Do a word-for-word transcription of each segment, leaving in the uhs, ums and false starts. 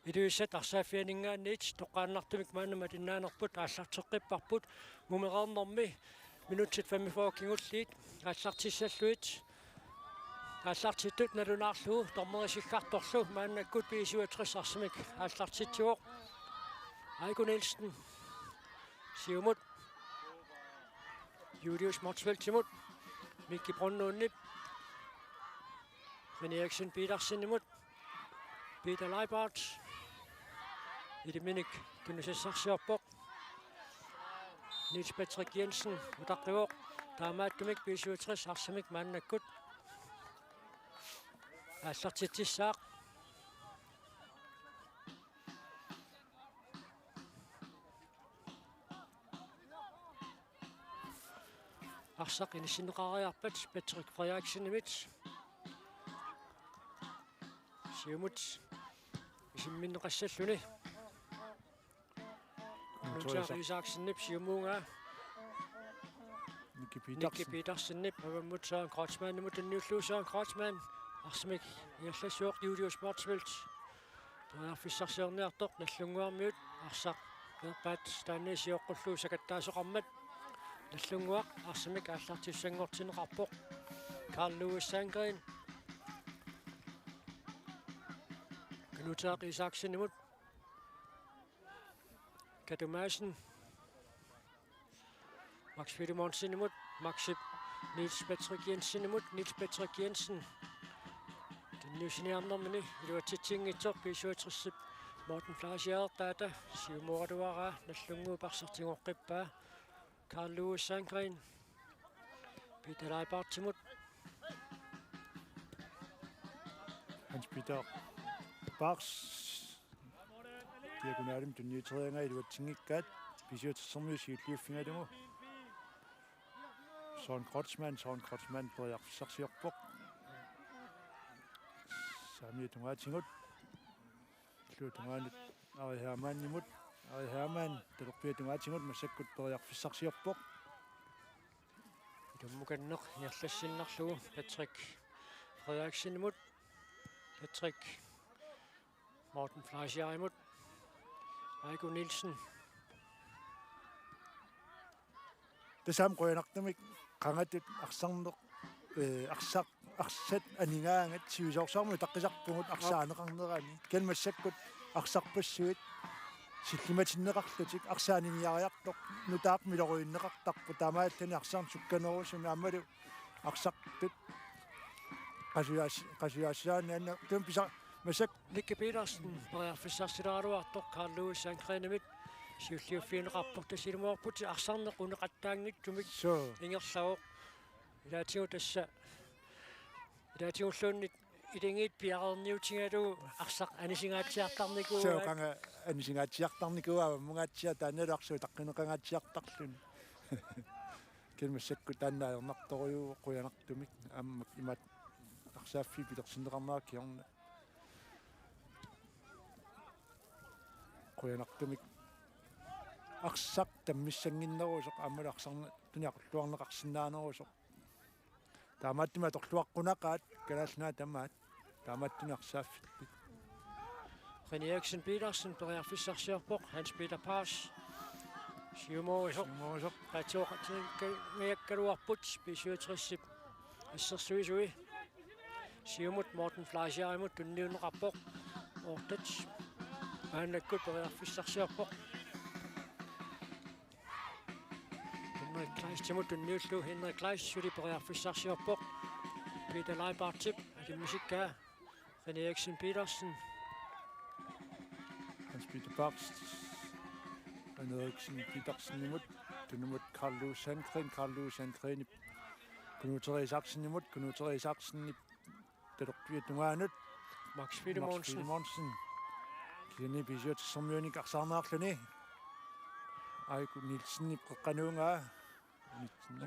Ilulissat arsaaffianinngaanniit toqqaannartumik maanna malinnaanerput aallarteqqipparput. Mumereernermi minutsit femogfyrre kingulliit aallartissallugit. Aallartittut nalunaarlugu dommeri sikkartorlu maannakkut B syvogtres arsamik aallartitsivoq. Aiko Nielsen siumut. Julius Motzfeldtimut. Mikki Brønlundip. René Eriksen Petersenimut. Peter Leibart. Iliminik tunusassarsiorpoq. Niels Patrick Jensen utaqqivoq. Taamaattumik B syvogtres arsamik maannakkut aallartitsissaaq. Arsaq inissinneqariarpat Patrick Frederiksenimit. Siumut isimminneqassalluni. Nuutiaq Isaksenip siumuungaa. Nikki Petersen. Nikki Petersenip avammut Søren Kreutzmannimut tunniullugu. Søren Kreutzmann arsamik ingerlassuoq. Julius Motzfeldt periarfissarsiorniartoq Nagdlunguarmiut. Arsaq Verpaat taanna sioqqullugu sakattaasoqarmat. Nagdlunguaq arsamik aallartissanngortinneqarpoq. Carl Louis Sandgreen. Nuutiaq Isaksenimut. Katu Madsen. Max Filemonsenimut. Maxip Niels Patrick Jensenimut. Niels Patrick Jensen tunniussiniarnermini iluatsitsinngitsoq B syvogtresip Morten Fleischerip taata siumooraluaraa. Nagdlunguup arsaq tigoqqippaa. Carl Louis Sandgreen. Peter Leibartimut. Hans Peter Bachs. Diagonalimi tunniuteriaraa iluatsinngikkaat B syvogtresimiut siulliuffigalugu. Søren Kreutzmann, Søren Kreutzmann periarfissarsiorpoq. Saamiata tungaatigut. Illuatungaanut Ari Hermannimut. Ari Hermann talerpiata tungaatigut massakkut periarfissarsiorpoq. Ilummukanneq ingerlassinnarlugu Patrick Frederiksenimut. Patrick Morten Fleischerimut. Aiko Nielsen. Tassami qujanartumik qangatut arsarneq, eh, arsaq, arsaq anigaangat sivisoorsuarmut utaqqisarpugut arsaq aaneqarnerani. Kisianni massakkut arsarpassuit sillimatinneqarlutik arsaq aniniariartoq nutaaq miloriunneqartarpoq, taamaallaat arsarneq sukkanerusumik aammalu arsartut qasujaas-, qasujaassaannaanna tuum pisa-, massakkut Nicky Petersen periarfissarsilaaraluartoq Carl Louis Sandgreenimit siulliuffigineqarpoq. Tassa ilumoorputit arsarneq uneqattaanngitsumik, suu, ingerlavoq. Ilaatigut tassa, ilaatigulluunniit ilingiit piareerniutigalugu arsaq anisingaatsiartarnikuuaat. Suu, qanga anisingaatsiartarnikuuaat, avammungaatsiaq taannalu arsaq utaqqineqangaatsiartarluni. Kisianni massakkut taanna ajornartorujuuvoq qujanartumik, aamma imaat arsaaffiit pilersinneqarnerat kingorna. Qujanartumik arsaq tammissannginnerusoq aammalu arsarneq tuniaqulluarneqarsinnaanerusoq. Taamaattumik atorluaqqunaqaat Kalaallit Nunaat tamaat. Taamaattumik arsaaffillit. René Eriksen Petersen periarfissarsiorpoq, Hans Peter Paas siumoorusoq. Siumoorusoq. Paatsuoqatigiakkaluarput B syvogtresip assersuisui. Siumut Morten Fleischerimut tunniunneqarpoq. Oortat maannakkut periarfissarsiorpoq. Henrik Kleistimut tunniullugu. Henrik Kleist suli periarfissarsiorpoq. Peter Leibartip alimmisikkaa. René Eriksen Petersen. Hans Peter Bachs. René Eriksen Petersenimut. Tunumut Carl Louis Sandgreen, Carl Louis Sandgreenip Knud Therese Isaksenimut, Knud Therese Isaksenip talerpiata tungaanut Max Filemonsen. Max Filemonsen. Kisianni B syvogtresimiunik arsaarneqarluni. Aiko Nielsenip qeqqanuungaa.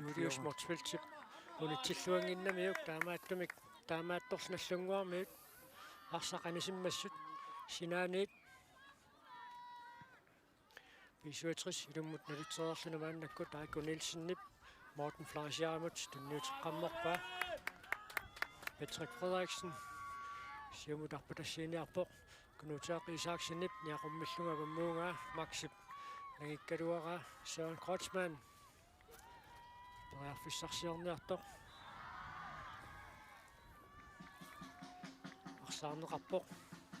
Julius Motzfeldtip unitsilluannginnamiuk, taamaattumik taamaattorli Nagdlunguarmiut arsaq anisimmassuk sinaaniit. B syvogtres ilummut nalutsereerluni maannakkut Aiko Nielsenip Morten Fleischerimut tunniuteqqammerpaa. Patrick Frederiksen siumut arpatassiiniarpoq. Nuuteaq Isaksenip niaqummillunga avammuunga Maxip nangikkaluaraa Søren Kreutzmann. Periarfissarsiorniartoq. Arsaarneqarpoq.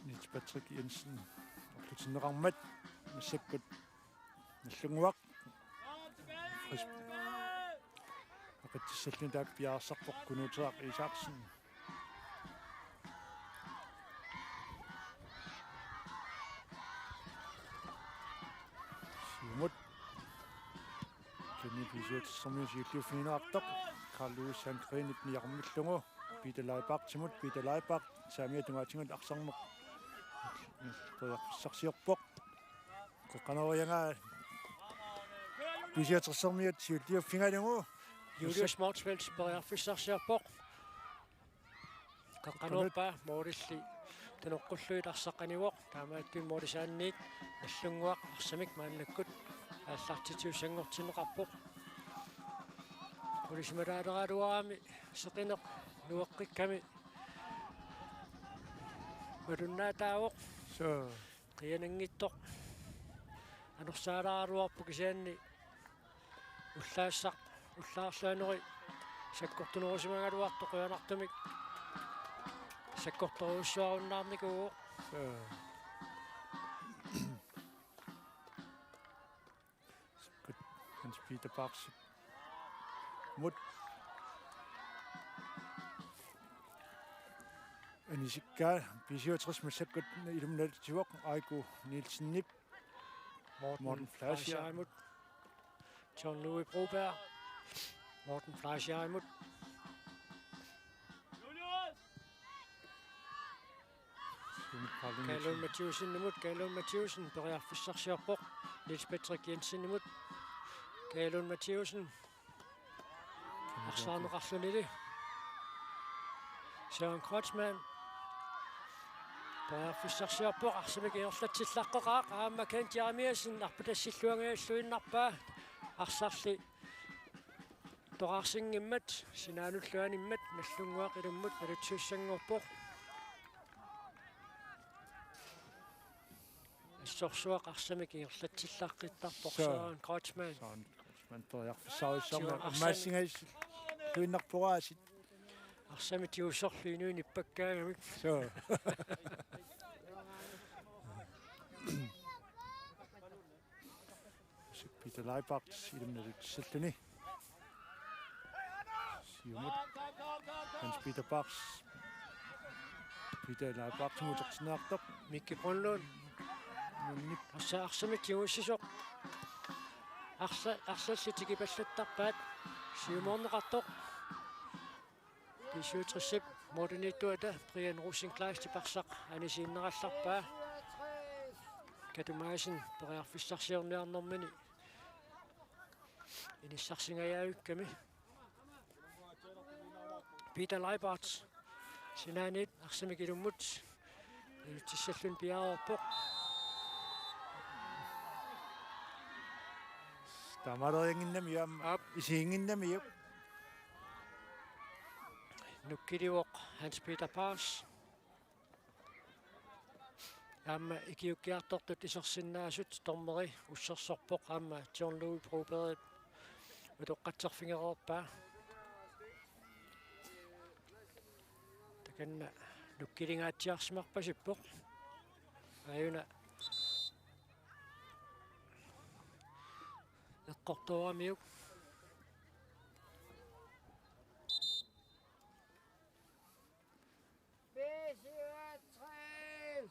Niels Patrick Jensen. Orlutinneqarmat. Massakkut Nallunnguaq. Fris-, aqitsissalluni taakku piareersarpoq Kunuuteaq Isaksen. Siumut. Kemi B syvogtressermiut siulliuffigineqartoq. Carl Louis Sandgrenip niaqummillugu. Peter Leibartimut, Peter Leibart. Saamiata tungaatigut arsarneq. Periarfissarsiorpoq. Qeqqaneriagaa B syvogtressermiut siulliuffigalugu. Julius Motzfeldt periarfissarsiorpoq. Qeqqanuuppa målilli tanoqqullugit arsaqqanivoq. Taamaattumik målisaanniit Nallunnguaq arsamik maannakkut aallartitsisussanngortinneqarpoq. Qulisimalaalerugaluarami seqineq nueqqikkami malunnaataavoq. Suu. Qiananngitsoq anorsaalaaraluarpoq kisianni ullaassaq ullaarluanori sakkortunerusimagaluartoq qujanartumik sakkortorujussuarunnaarnikuuvoq. Suu. Hans Peter Bachs. Mut. Anisikkaa B syvogtres massakkut ilummut nalitsivoq Aiku Nielsenip. Morten Morten Fleischer. Fleischer imut. John Louis Broberg. Morten Fleischer imut. Kailun Mathiussen imut, Kailun Mathiussen periarfissarsiorpoq. Niels Patrick Jensen imut. Kailun Mathiussen. Arsaarneqarluni. Søren Kreutzmann. Periarfissarsiorpoq, arsamik ingerlatsillaqqoqaaq, aamma Kent Jeremiassen arpatassilluangajalluinnarpaa. Arsarli toqarsinngimmat, sinaanullu animmat, Nallunnguaq ilummut nalitsisussanngorpoq. Assorsuaq arsamik ingerlatsillaqqittarpoq. Suu. Søren Kreutzmann. Søren Kreutzmann periarfissarsiorpoq. Tiuarsan. Ammaassingajalluinnarpoq aasiit. Arsamik tigussorlu inuit nippakkaagamik. Suu. Peter Leibart ilummut nalitsilluni. Siumut. Hans Peter Bachs. Peter Leibartimut utertinneqartoq. Mikki Brønlund. Nunnip. Arsa-, arsamik tigussisoq. Arsa-, arsallit tikipallattarpaat. Siumoorneqartoq. B syvogtresip målimiittuata Brian Rosenkleistip arsaq anisiinnerallarpaa. Katu Madsen periarfissarsiorniarnermini inissarsingajavikkami. Peter Leibart sinaaniit arsamik ilummut nalitsissalluni piareerpoq. Tamaleriannginnamiuk aamma. Aap. Isiginnginnamiuk. Nukkilivoq Hans Peter Paas. Aamma ikiuukkiartortut isersinnaasut dommeri ussersorpoq aamma John Louis Brobergip utoqqatserfigereerpaa. Takanna nukkiligaatsiarsimarpasippoq. Aajuna eqqortooramiuk. B syvogtres.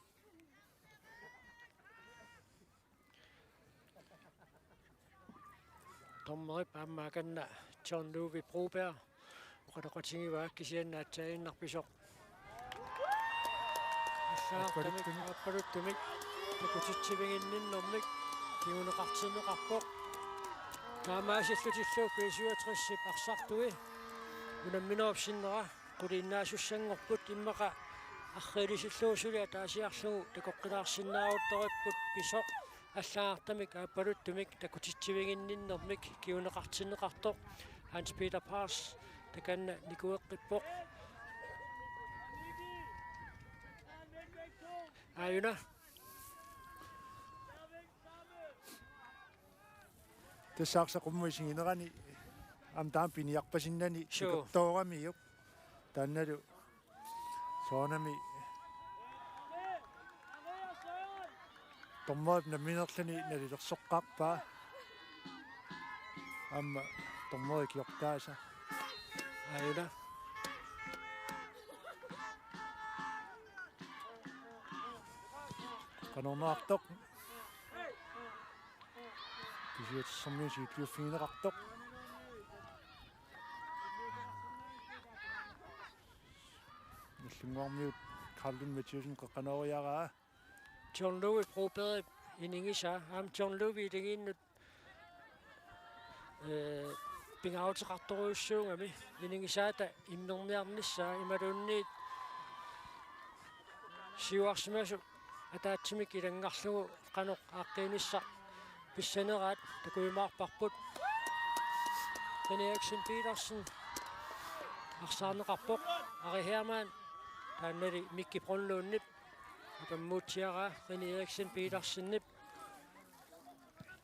Dommerip aamma akanna John Louis Broberg oqaloqatigivaa kisianni aatsaaginnaq pisoq. Allagartamik, aappaluttumik, aappaluttumik takutitsiviginninnermik kinguneqartinneqarpoq. Taamaasillutillu B syvogtresip arsartui unamminerup sinnera quliinnaasussanngorput, immaqa arriilisillugu suli ataasiarlugu takoqqilaarsinnaaruttoripput pisoq. Allagartamik aappaluttumik takutitsiviginninnermik kinguneqartinneqartoq. Hans Peter Paas takanna nikueqqippoq. Aajuna. Tassa arsaq qummut isiginerani aamma taama piniarpasinnani. Suu. Sikertooramiuk. Taannalu soorunami dommerip nammineerluni nalilersoqqaarpaa. Aamma dommeri ikiortaasa. Aajuna. Qanornaartoq. B-syvogtressermiut siulliuffigineqartoq. Nagdlunguarmiut Karl Lund Mathiassen qeqqanooriaraa. John Louis Broberg inigisaa. Aamma John Louis iligiinnut, ee, pingaaruteqartorujussuugami inigisaata immerniarnissaa imaluunniit siuarsimasoq ataatsimik ilanngarlugu qanoq aaqqiinissaq pissaneraat takujumaarparput. René Eriksen Petersen arsaarneqarpoq. Ari Hermann taannali Mikki Brønlundip akammuutsiaraa René Eriksen Petersenip.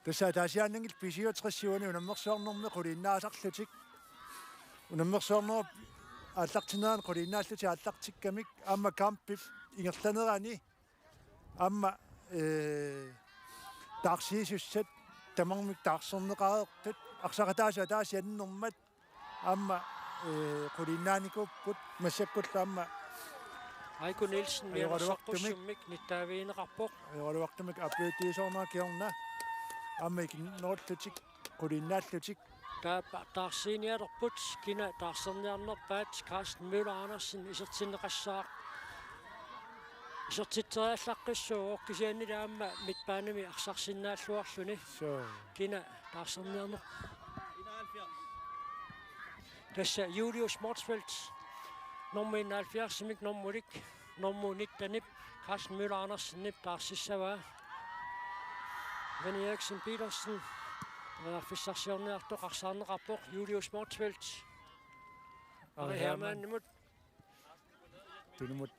Tassa ataasiaannanngilaq B-syvogtres-iuani unammersuarnermi quliinnaasarlutik. Unammersuarnerup aallartinnerani quliinnaallutik aallartikkamik aamma kampip ingerlanerani aamma, ee, taarsiisussat tamarmik taarserneqareersut arsaq ataaseq ataasiannermat aamma, ee, quliinnaanikuupput massakkullu aamma. Aiko Nielsen ajoraluartumik. Mianersoqqussummik nittaavigineqarpoq. Ajoraluartumik aappiuttuisoornera kingorna aamma ikinnerullutik quliinnaallutik. Taava taarsiinialerput kina taarserniarnerpaat. Carsten Møller Andersen isertinneqassaaq. Isertitseriallaqqissuuvoq kisiannili aamma midtbanemi arsarsinnaalluarluni. Suu. Kina taarserniarnerpaat. Tassa Julius Motzfeldt, nummer enoghalvfjerds-imik, normulik, nummer nittenip, Carsten Møller Andersenip taarsissavaa. René Eriksen Petersen periarfissarsiorniartoq arsaarneqarpoq. Julius Motzfeldt Ari Hermannimut. Tunumut.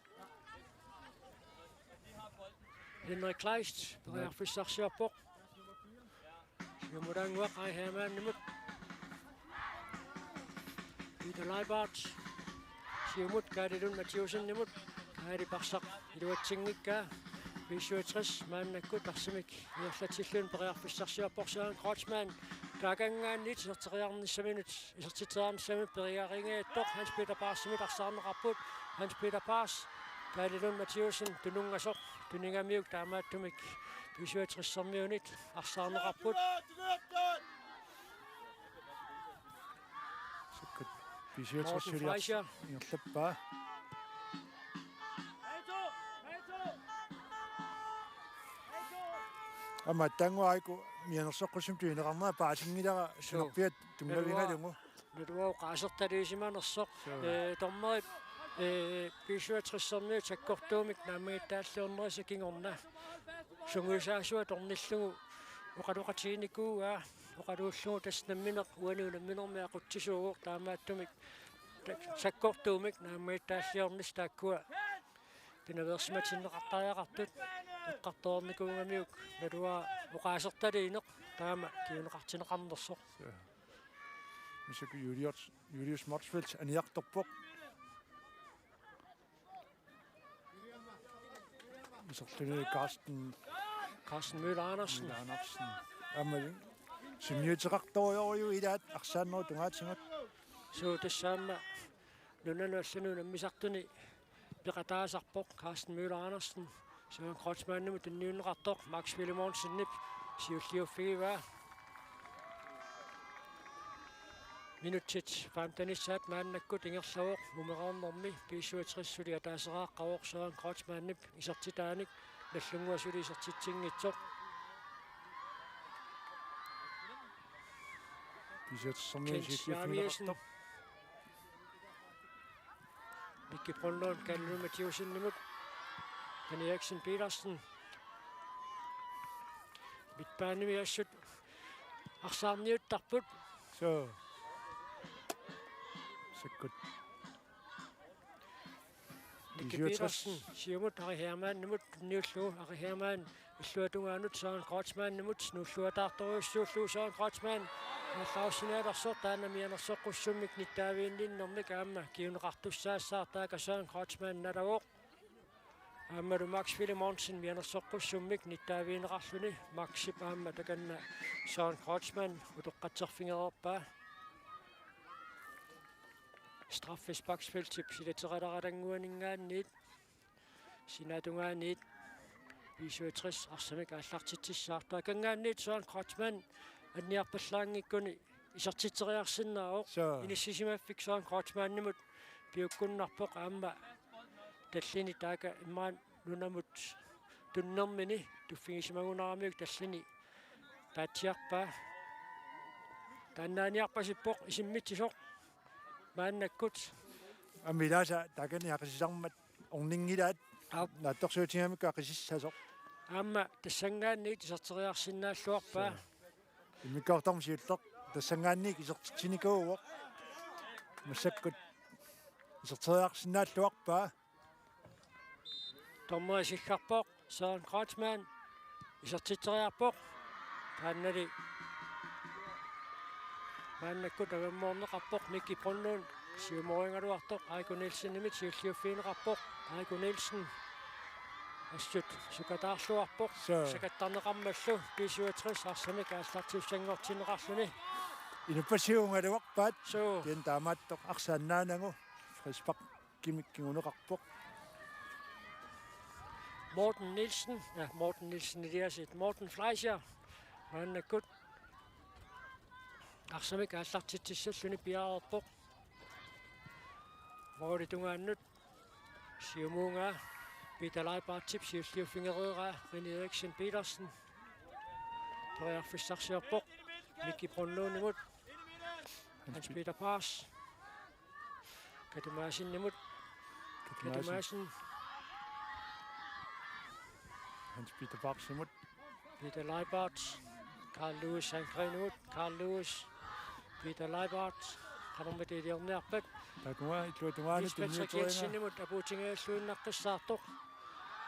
Henrik Kleist periarfissarsiorpoq. Siumulaannguaq Ari Hermannimut. Peter Leibart. Siumut Kaali Lund Mathiussenimut. Kaali arsaq iluatsinngikkaa. B-syvogtres maannakkut arsamik ingerlatsilluni periarfissarsiorpoq. Søren Kreutzmann taakanngaanniit iserteriarnissaminut, iserteriarnissaminut periaringaattoq Hans Peter Paarsimit arsaarneqarput. Hans Peter Paars, Kaali Lund Mathiussen tununngasoq tunigamiuk taamaattumik B-syvogtres-ermiunit arsaarneqarput. Sukkut. Morten B-syvogtres-iuliaq Fleischer ingerlappaa. Aamma taanngua Aiko mianersoqqussummik tunineqarnera paasinngilara. Suu. Sunaaffa tunngavigalugu. Naluara oqaasertaliisimanersoq. Suu. Ee, dommerip, ee, B-syvogtres-ermiut sakkortuumik naammagittaalliornerisa kingorna sungiusaasua tornillugu oqaloqatiginikuuaa. Oqaluullugu tassa nammineq uani unamminermi aqutsisuuvoq, taamaattumik ta-, sakkortuumik naammagittaalliornissaq taakkua pinaveersimatinneqartariaqartut eqqartoreernikuugamiuk naluara oqaasertaliineq taama kinguneqartinneqarnersoq. Suu. Massakkut Julius, Julius Motzfeldt aniartorpoq. Iserluni Carsten. Carsten Møller Andersen. Møller Andersen. Aamma sunniuteqartorujorujuuvoq ilaat arsaannerup tungaatigut. Suu, tassa aamma nunanut allanut unammisartuni peqataasarpoq Carsten Møller Andersen. Søren Kreutzmannimut tunniunneqartoq Max Filemonsenip siulliuffigivaa. Minutsit femtenissaat maannakkut ingerlavoq mumereernermi, B-syvogtres suli ataaseraaqqavoq Søren Kreutzmannip isertitaanik, Nagdlunguaq suli isertitsinngitsoq. B-syvogtres-ermiut Kent siulliuffigineqartoq. Jeremiassen. Mikki Brønlund, Kalle Lund Mathiussenimut. René Eriksen Petersen. Midtbanemi assut arsaarniuttarput. Suu. Sukkut. Miki B-syvogtres. Petersen, siumut Ari Hermannimut tunniullugu, Ari Hermann illuatungaanut Søren Kreutzmannimut nuulluataartorujussuullugu, Søren Kreutzmann aallarsinnaalersoq, taanna mianersoqqussummik nittaaviginninnermik aamma kinguneqartussaassaaq, taakku Søren Kreutzmann nalavoq. Aammalu Max Filemonsen mianersoqqussummik nittaavigineqarluni, Maxip aamma takanna Søren Kreutzmann utoqqatserfigereerpaa. Straffesparksfeltip silateralaaranguaninngaanniit sinaatungaaniit B-syvogtres arsamik aallartitsissaartoq. Taakanngaanniit Søren Kreutzmann anniarpallaanngikkuni isertitseriarsinnaavoq. Suu. Inissisimaffik Søren Kreutzmannimut piukkunnarpoq, aamma tallini taakku immaqa nunamut tunnermini tuffigisimaguniaramiuk tallini paatsiarpaa. Taannaaniarpasippoq isimmitsisoq maannakkut. Aamma ilaasa taakani aqisisarmat orninngilaat. Aap. Naatsorsuutigamikku aqisissasoq. Aamma tassanngaanniit iserteriarsinnaalluarpaa. Suu. Immikkoortormi siulleq tassanngaanniit isertitsinikuuvoq. Massakkut iserteriarsinnaalluarpaa. Dommeri siggarpoq, Søren Kreutzmann isertitseriarpoq. Taannali maannakkut avammoorneqarpoq, Miki Brønlund siumorigaluartoq Aiko Nielsenimit siulliuffigineqarpoq. Aiko Nielsen assut sukataarluarpoq. Suu. Sakattarneqarmallu B-syvogtres arsamik aallartiussanngortinneqarluni. Inuppassuugaluarpaat. Suu. Kisianni taamaattoq arsaannaanagu frispark kimik kinguneqarpoq. Morten Nielsen, ja, Morten Nielsen Eliasit, Morten Fleischer maannakkut arsamik aallartitsissalluni piareerpoq. Målip tungaanut siumuugaa Peter Leibartip siulliuffigereeraa René Eriksen Petersen. Periarfissarsiorpoq Miki Brønlundimut. Hans Peter Paas. Katu Madsenimut. Katu Madsen. Katu Madsen. Hans Peter Paarsimut. Peter Leibart. Carl Lewis Sandgrenimut. Carl Lewis. Peter Leibart. Qanormita iliorniarpat. Taakku illuatungaanut Lisbeth tunniuterigaa. Jensenimut apuutigilluinnaqqissaartoq.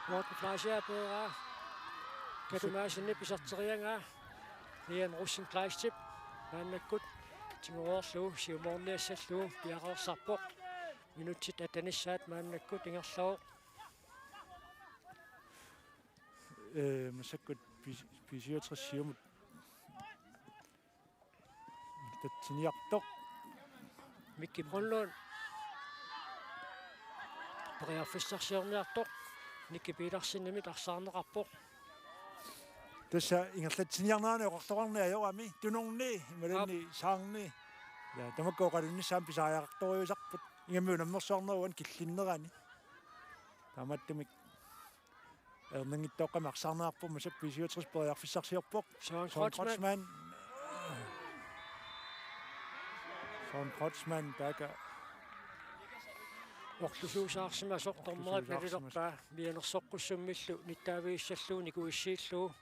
Morten Fleischer peeraa. Katu Madsenip iserteriagaa. Rian Rosenkleistip maannakkut tiguarlu siumoorniassallu piareersarpoq. Minutsit attenissaat maannakkut ingerlavoq. Ee, massakkut B-, B-syvogtres siumut tatsiniartoq. Miki Brønlund. Periarfissarsiorniartoq. Miki Petersenimit arsaarneqarpoq. Tassa ingerlatsiniarnerani oqartoqarneq ajorami. Tunorni, imaluunniit. Aap. Saarni. Ja, tamakku oqalunnissaat pisariaqartorujussuusarput. Ingammik unammersuarnerup killinnerani. Taamaattumik ajornanngitsoorami arsaarneqarpoq, massakkut B-syvogtres periarfissarsiorpoq. Søren Kreutzmann. Søren Kreutzmann. Søren Kreutzmann, taakku. Orlusuusaarsimasoq dommerit. Orlusuusaarsimasoq. Nalilerpaa mianersoqqussummillu nittaavigissallugu nikuissiillugu.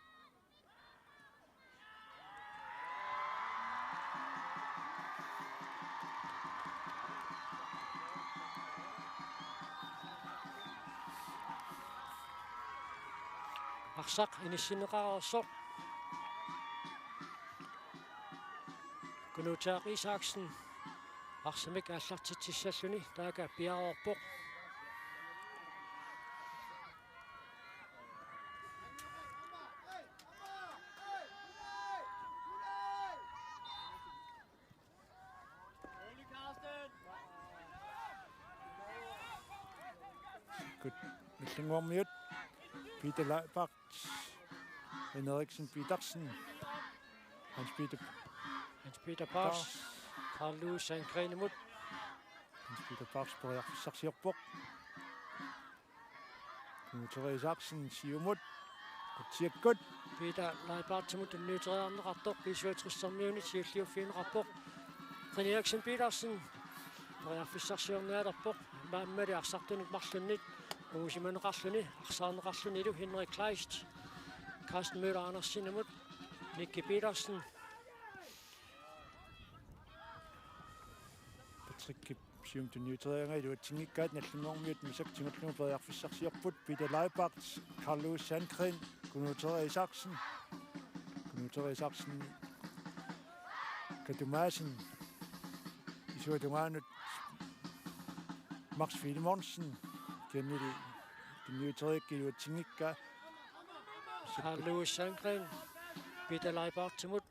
Arsaq inissinneqareersoq. Kunuutaaq Isaksen arsamik aallartitsissalluni taakku piareerpoq. Kut Nallunnguarmiut. Peter Leibart. Henriksen Petersen. Hans Peter. Hans Peter Paas. Paas. Carl Louis Sandgrenimut. Hans Peter Paas periarfissarsiorpoq. Knuutori Isaksen siumut. Qutsiakkut. Peter Leibartimut tunniuteriarneqartoq B-syvogtressermiunit siulliuffigineqarpoq. René Eriksen Petersen periarfissarsiornialerpoq. Maammali arsartunut marlunnit ungusimaneqarluni, arsaarneqarlunilu Henrik Kleist. Carsten Møller Andersenimut. Miki Petersen. Patrick Siumut tunniuteriaraangat iluatsinngikkaat, Nagdlunguarmiut massakkut tigullugu periarfissarsiorput. Peter Leibart, Carl Louis Sandgreen, Knud Thorø Isaksen. Knud Thorø Isaksen, Katu Madsen, isuata tungaanut Max Filemonsen, kisiannili tunniuteriaraangat iluatsinngikkaat. Carl Louis Sandgreen, Peter Leibartimut.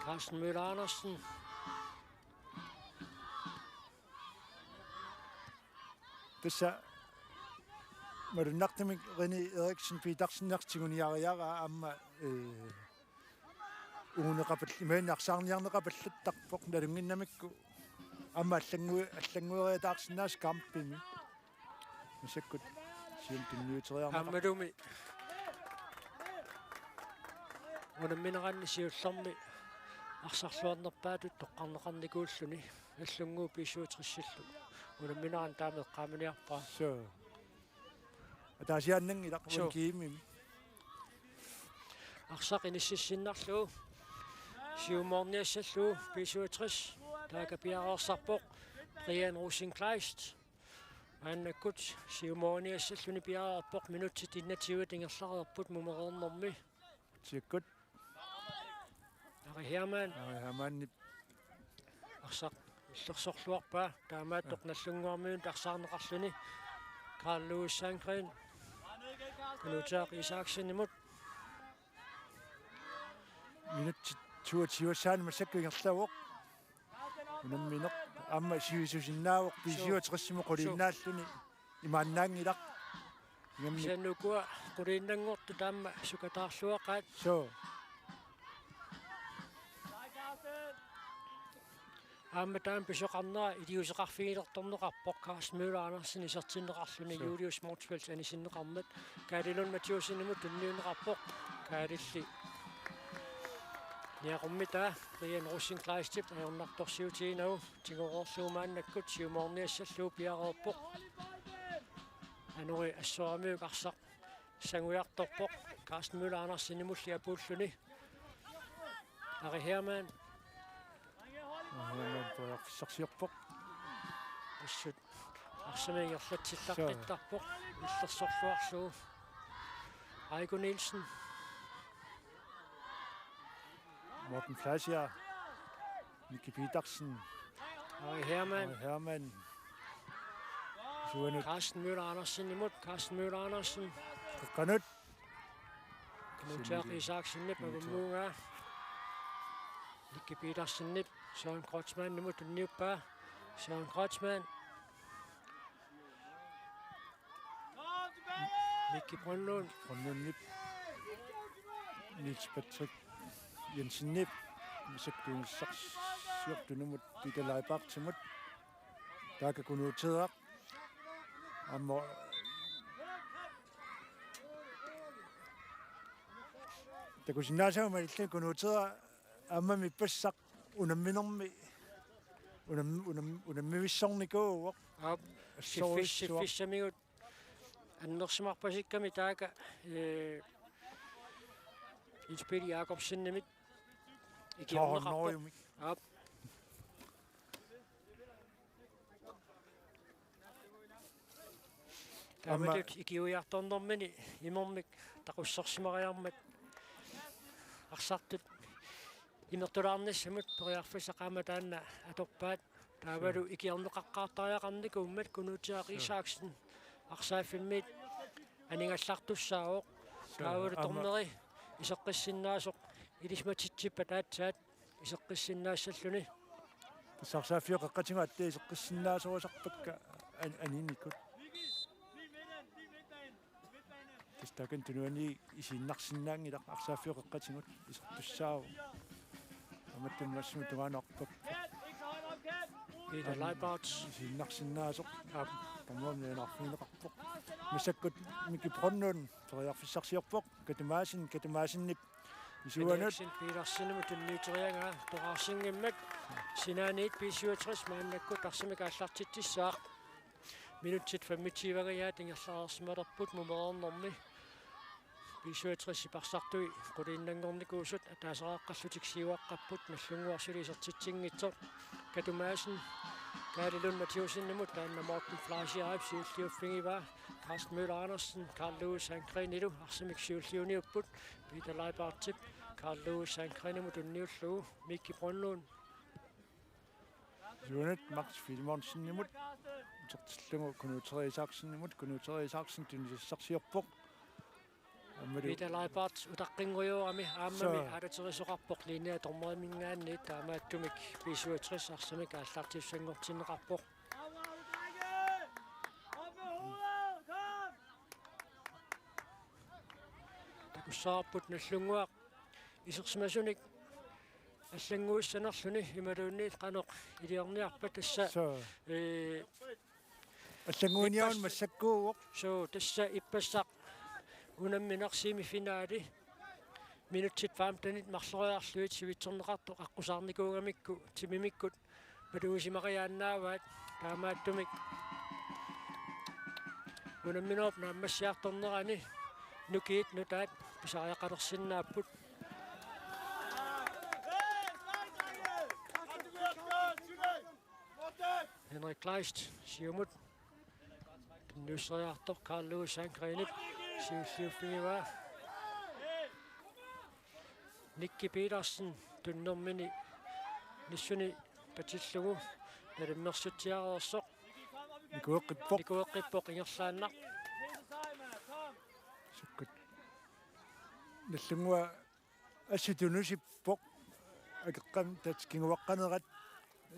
Carsten Møller Andersen. Tassa malunnartumik René Eriksen Petersen tiguniariaraa aamma, eh, uneqapal-, imaannaarsaarniarneqapallattarpoq nalunnginnamikku aamma allanngu-, allanngueriataarsinnaasut kampimi. Massakkut siumut tunniuteriarneqarpoq. Aammalumi unammineranni siullermi arsarluarnerpaatut toqqarneqarnikuulluni Nagdlunguup B syvogtressillu unammineranni taama eqqaamaniarpara. Suu. Ataasiaannanngilaq. Suu. Uani kiimimi. Arsaq inississinnarlugu siumoorniassallugu B syvogtres taakku piareersarpoq Brian Rosenkleist. Maannakkut siumoorniassalluni piareerpoq, minutsit enogtyve ingerlareerput mumereernermi. Sikkut. Ari Hermann. Ari Hermannip. Arsaq illersorluarpaa, taamaattoq. Aa. Nagdlunguarmiunit arsaarneqarluni. Carl Louis Sandgreen. Knud Thorø Isaksenimut. Minutsit toogtyve-ssaani massakkut ingerlavoq. Unammineq aamma sivisusinnaavoq B syvogtresimut quliinnaalluni. Imaannaanngilaq. Ingammik. Kisianni ukua quliinnanngortut aamma sukataarluaqaat. Suu. Aamma taanna pisoqarnera iliuuseqarfigilertorneqarpoq, Carsten Møller Andersen isertinneqarluni. Suu. Julius Motzfeldt anisinneqarmat. Kaali Lund Mathiassenimut tunniunneqarpoq. Kaalilli niaqummitaa Brian Rosenkleistip ajornartorsiutiginagu tigoreerlugu maannakkut siumoorniassallugu piareerpoq. Anori assoramiuk arsaq sangujartorpoq. Carsten Møller Andersenimulli apuulluni. Ari Hermann. Ari Hermann periarfissarsiorpoq. Assut arsamik ingerlatsillaqqittarpoq. Suu. Illersorluarlugu. Aiko Nielsen. Morten Fleischer. Miki Petersen. Ari Hermann. Ari Hermann. Suanut. Carsten Møller Andersenimut. Carsten Møller Andersen. Qeqqanut. Knud Thorø Isaksenip. Knud Thorø. Avammuungaa. Miki Petersenip. Søren Kreutzmannimut tunniuppaa. Søren Kreutzmann. Miki Brønlund. Brønlundip. Niels Patrick Jensenip. Massakkut tunissarsiortunut Peter Leibartimut. Taakku Knud Thorø. Aamma. Takusinnaasavut malillugit Knud Thorø aamma ippassaq unamminermi unam-, unam-, unammivissornikuuvoq. Aap. Assorujussuaq. Siffis-, siffissamigut annersimarpasikkami taakku, eh, Jens Peter Jakobsenimit ikiorneqarpoq. Tårnøjumik. Aap. Aamma. Taamatut ikiuiartornermini imermik taqussarsimariarmat arsartut imertulaarnissamut periarfissaq aamma taanna atorpaat. Taavalu. Suu. Ikiorneqaqqaartariaqarnikuummat Knud Thorø. Suu. Isaksen arsaaffimmit anigallartussaavoq. Suu. Taavalu. Aamma. Dommeri iseqqissinnaasoq ilisimatitsippata aatsaat iseqqissinnaassalluni. Tassa arsaaffiup qeqqatigut aatsaat iseqqissinnaasorusarpakka an-, aninikut. Tassa taakani tunuani isiinnarsinnaanngilaq, arsaaffiup qeqqatigut isertussaavoq. Aamma tamassi tungaanut arpappoq. Peter Leibart. Isiinnarsinnaasoq. Aap. Tamanna nalunaarfigineqarpoq. Massakkut Miki Brønlund periarfissarsiorpoq. Katu Madsen, Katu Madsenip. Isuanut. Henriksen Petersenimut tunniuteriaraa atoraarsinngimmat. Sinaaniit B syvogtres maannakkut arsamik aallartitsissaaq. Minutsit femogtyve-nngajat ingerlareersimalerput mumereernermi. B syvogtres-ip arsartui quliinnanngornikuusut ataaseqaqqallutik siuaqqapput, Nagdlunguaq suli isertitsinngitsoq. Katu Madsen, Kaali Lund Mathiussenimut, taanna Morten Fleischerip siulliuffigivaa. Carsten Møller Andersen, Carl Louis Sandgrenilu arsamik siulliuniupput, Peter Leibartip Carl Louis Sandgrenimut tunniullugu, Mikki Brønlund. Suunat Max Filemonsenimut, utertillugu Knud Terje Isaksenimut, Knud Terje Isaksen tunisassarsiorpoq. Aammalu Peter Leibart utaqqinngorami aammami. Soo. Aalaterisoqarpoq linjea dommeriminngaanniit, taamaattumik B syvogtres arsamik aallartissanngortinneqarpoq. Takussavarput Nagdlunguaq isersimasunik allannguissanerluni imaluunniit qanoq iliorniarpat tassa. Soo. Ee, Allannguiniaruni massakkuuvoq. Soo, tassa ippassaq unammineq semifinali. Minutsit femtenit marloriarlugit sivitsorneqartoq aqqusaarnikuugamikku timimikkut malugisimariaannaavaat, taamaattumik unamminerup naammassiartornerani nukiit nutaat pisariaqalersinnaapput. Henrik Kleist siumut. Tunniusseriartoq Carl Louis Sandgrenip siulliuffigivaa. Nikki Petersen tunnermini nissuni patillugu nalimmersutsiareersoq. Nikueqqippoq. Nikueqqippoq ingerlaannaq. Sukkut. Nagdlunguaq assi tunusippoq. Akeqqami tat kinguaqqanerat,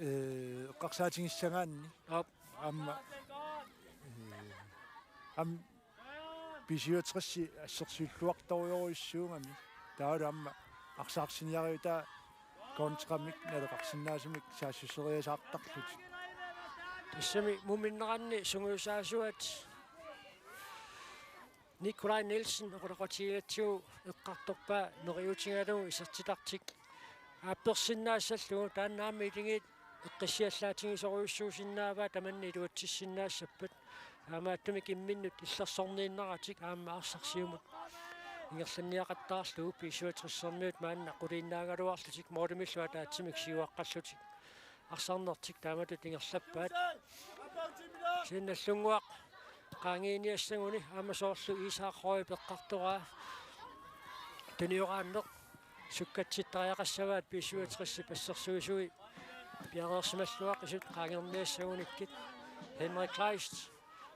ee, eqqarsaatigissagaanni. Aap. Aamma, ee, aamma B syvogtres assersuilluartorujorujussuugami. Taavalu aamma arsaarsiniariutaa kontramik naleqarsinnaasumik saassusseriasaartarlutik. Tassami muminneranni sungiusaasuat Nikolaj Nielsen oqaloqatigigatsigu eqqartorpaa neriuutigalugu isertitartik aappersinnaassallugu, taanna aamma ilingiit eqqissiallaatigisorujussuusinnaavaa tamanna iluatsissinnaassappat. Taamaattumik imminnut illersorniinnaratik aamma arsaq siumut ingerlanniaqattaarlugu B syvogtres-ermiut maanna quliinnaagaluarlutik målimillu ataatsimik siuaqqallutik arsarnertik taamatut ingerlappaat. Kisianni Nagdlunguaq qaangiiniassaguni aamma soorlu Isak Høegh eqqartoraa tunioraanneq sukkatsittariaqassavaat B syvogtres-ip assersuisui piareersimalluaqisut qaangerniassagunikkit. Henrik Kleist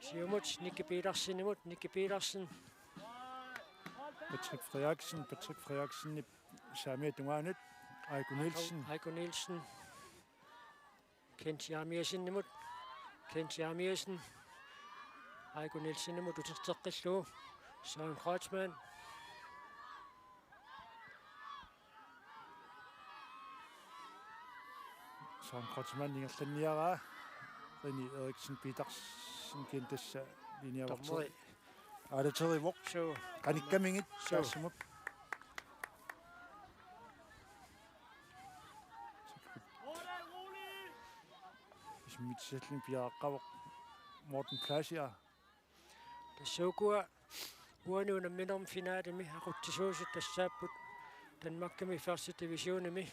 siumut Nikki Petersenimut, Nikki Petersen. Patrick Frederiksen, Patrick Frederiksenip saamiata tungaanut Aiko Nielsen. Aiko Nielsen. Kent Jeremiassenimut. Kent Jeremiassen. Aiko Nielsenimut uterteqqillugu. Søren Kreutzmann. Søren Kreutzmann ingerlanniaraa. René Eriksen Petersen kisianni tassa linjavaktor. Dommeri. Aalaterivoq. Suu. Qanikkamigit. Suu. Taassuma. Isumitsisalluni piareeqqavoq Morten Fleischer. Tassa ukua uani unamminermi finalemi aqutsisuusut tassaapput Danmarkimi første divisionimi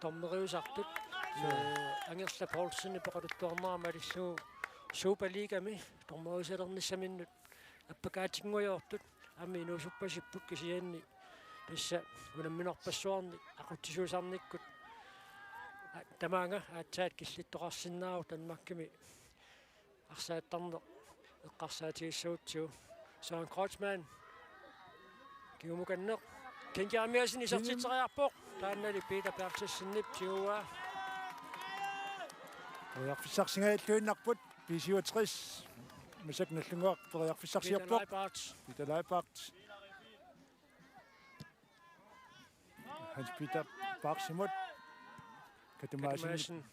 dommeriusartut. Suu. Ee, Angerla Poulsenip oqaluttuarnera malillugu Superligami dommeriusalernissaminnut appakaatinngortut aamma inuusuppasipput, kisianni tassa unamminerpassuarni aqutsisuusarnikkut a-, tamaanga aatsaat killittoqarsinnaavoq Danmarkimi arsaattarneq eqqarsaatigissagutsigu. Søren Kreutzmann kingumukanneq. Kent Jeremiassen isertitseriarpoq. Taannali Peter Berthelsenip tiguaa. Periarfissarsingajalluinnarput B syvogtres. Massakkut Nagdlunguaq periarfissarsiorpoq. Peter Leibart. Peter Leibart. Hans Peter Parksimut. Katu Madsen. Katu Madsen.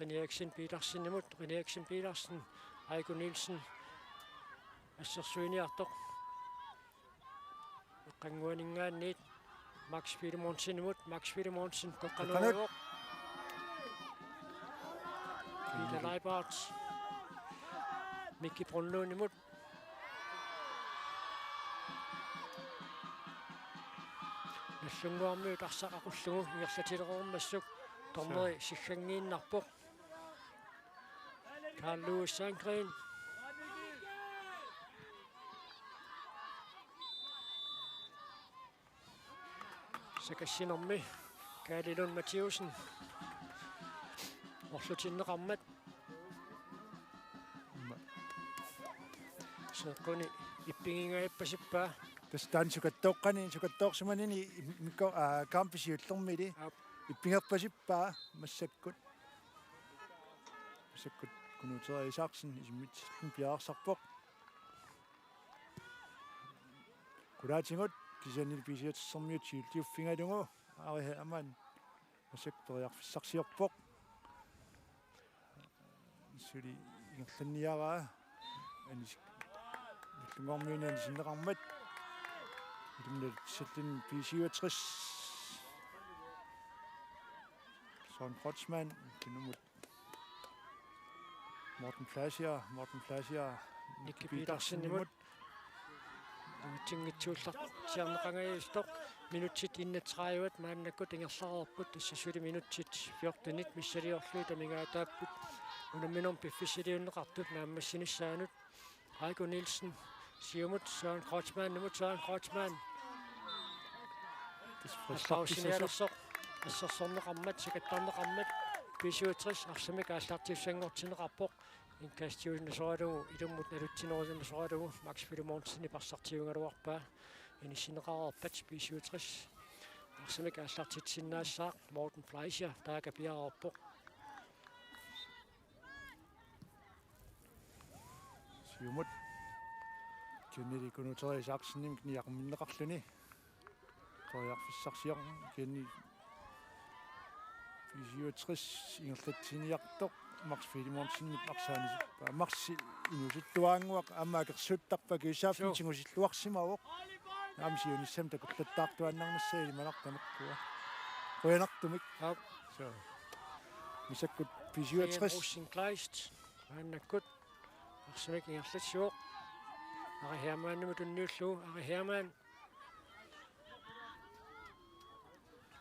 René Eriksen Petersenimut, René Eriksen Petersen, Aiko Nielsen, assersuiniartoq. Eqqannguaninngaanniit Max Filemonsenimut, Max Filemonsen, peqqanuuvoq. Peter Leibart, Mikki Brønlundimut. Nagdlunguarmiut arsaq aqullugu ingerlatilereermassuk dommeri sigganngiinnarpoq. Carl Louis Sandgreen. Sakassinarmi Kaali Lund Mathiussen. Orlutinneqarmat. Seeqquni ippigingajappasippaa. Tassa taanna sukattoqqani, sukattoorsimanini im-, mikko-, aa, kampip siullermili. Aap. Ippigerpasippaa massakkut. Massakkut Knud Terje Isaksen isimmitsillugu piareersarpoq. Qulaatigut kisianni B-syvogtressermiut siulliuffigalugu Ari Hermann massakkut periarfissarsiorpoq. Suli ingerlanniaraa anis-, Nagdlunguarmiuni anisinneqarmat. Ilumut nalutissalluni B-syvogtres. Søren Kreutzmann, kinumut Morten Fleischer, Morten Fleischer, Nicky Petersenimut. Petersenimut. Nunatsinngitsuullarsiorneqangajassisoq minutsit enogtredive maannakkut ingerlareerput, tassa suli minutsit fjortenit missiliorlugit amigaataapput unamminermi piffissaliunneqartut naammassinissaanut. Heiko Nielsen siumut Søren Kreutzmannimut, Søren Kreutzmann. Tassa frispark pissasoq. Allaussinialersoq assersorneqarmat, sikattarneqarmat, B-syvogtres arsamik aallartissanngortinneqarpoq. Indkastiusinnasoralugu, ilummut nalutsinerusinnasoralugu, Max Filemonsen iparsartiugaluarpaa. Inissinneqareerpat B-syvogtres arsamik aallartitsisinnaassaaq, Morten Fleischer taakku piareerpoq. Siumut. Kennedy Knud Terje Isaksenimik niaqquminneqarluni. Periarfissarsiorpoq kisianni B-syvogtres ingerlatsiniartoq Max Filemonsenip arsaanisippaa. Maxi inuusuttuaannguaq aamma akersuuttarpaa, kissaaffimmik Suu. Tigusilluarsimavoq. Aamma siunissami takullattaartuaannarnissaa ilimanartoq tamakkua. Qujanartumik. Aap. Suu. Massakkut B-syvogtres. Rosenkleist. Maannakkut arsamik ingerlatsivoq. Ari Hermannimut tunniullugu. Ari Hermann.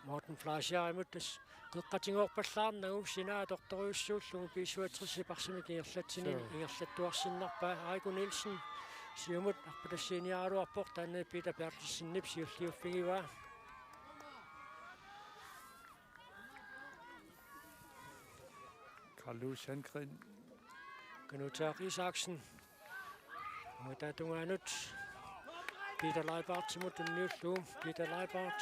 Morten Fleischerimut, tassa qeqqatigoorpallaarnagu sinaa atortorujussuullugu B-syvogtres arsamik ingerlatsini. Suu. Ingerlattuarsinnarpaa. Heiko Nielsen siumut arpatassiiniaraluarpoq, taanna Peter Bertelsenip siulliuffigivaa. Carl Louis Sandgreen. Knud Terje Isaksen. Uunga tungaanut Peter Leibartsimut tunniullugu. Peter Leibart.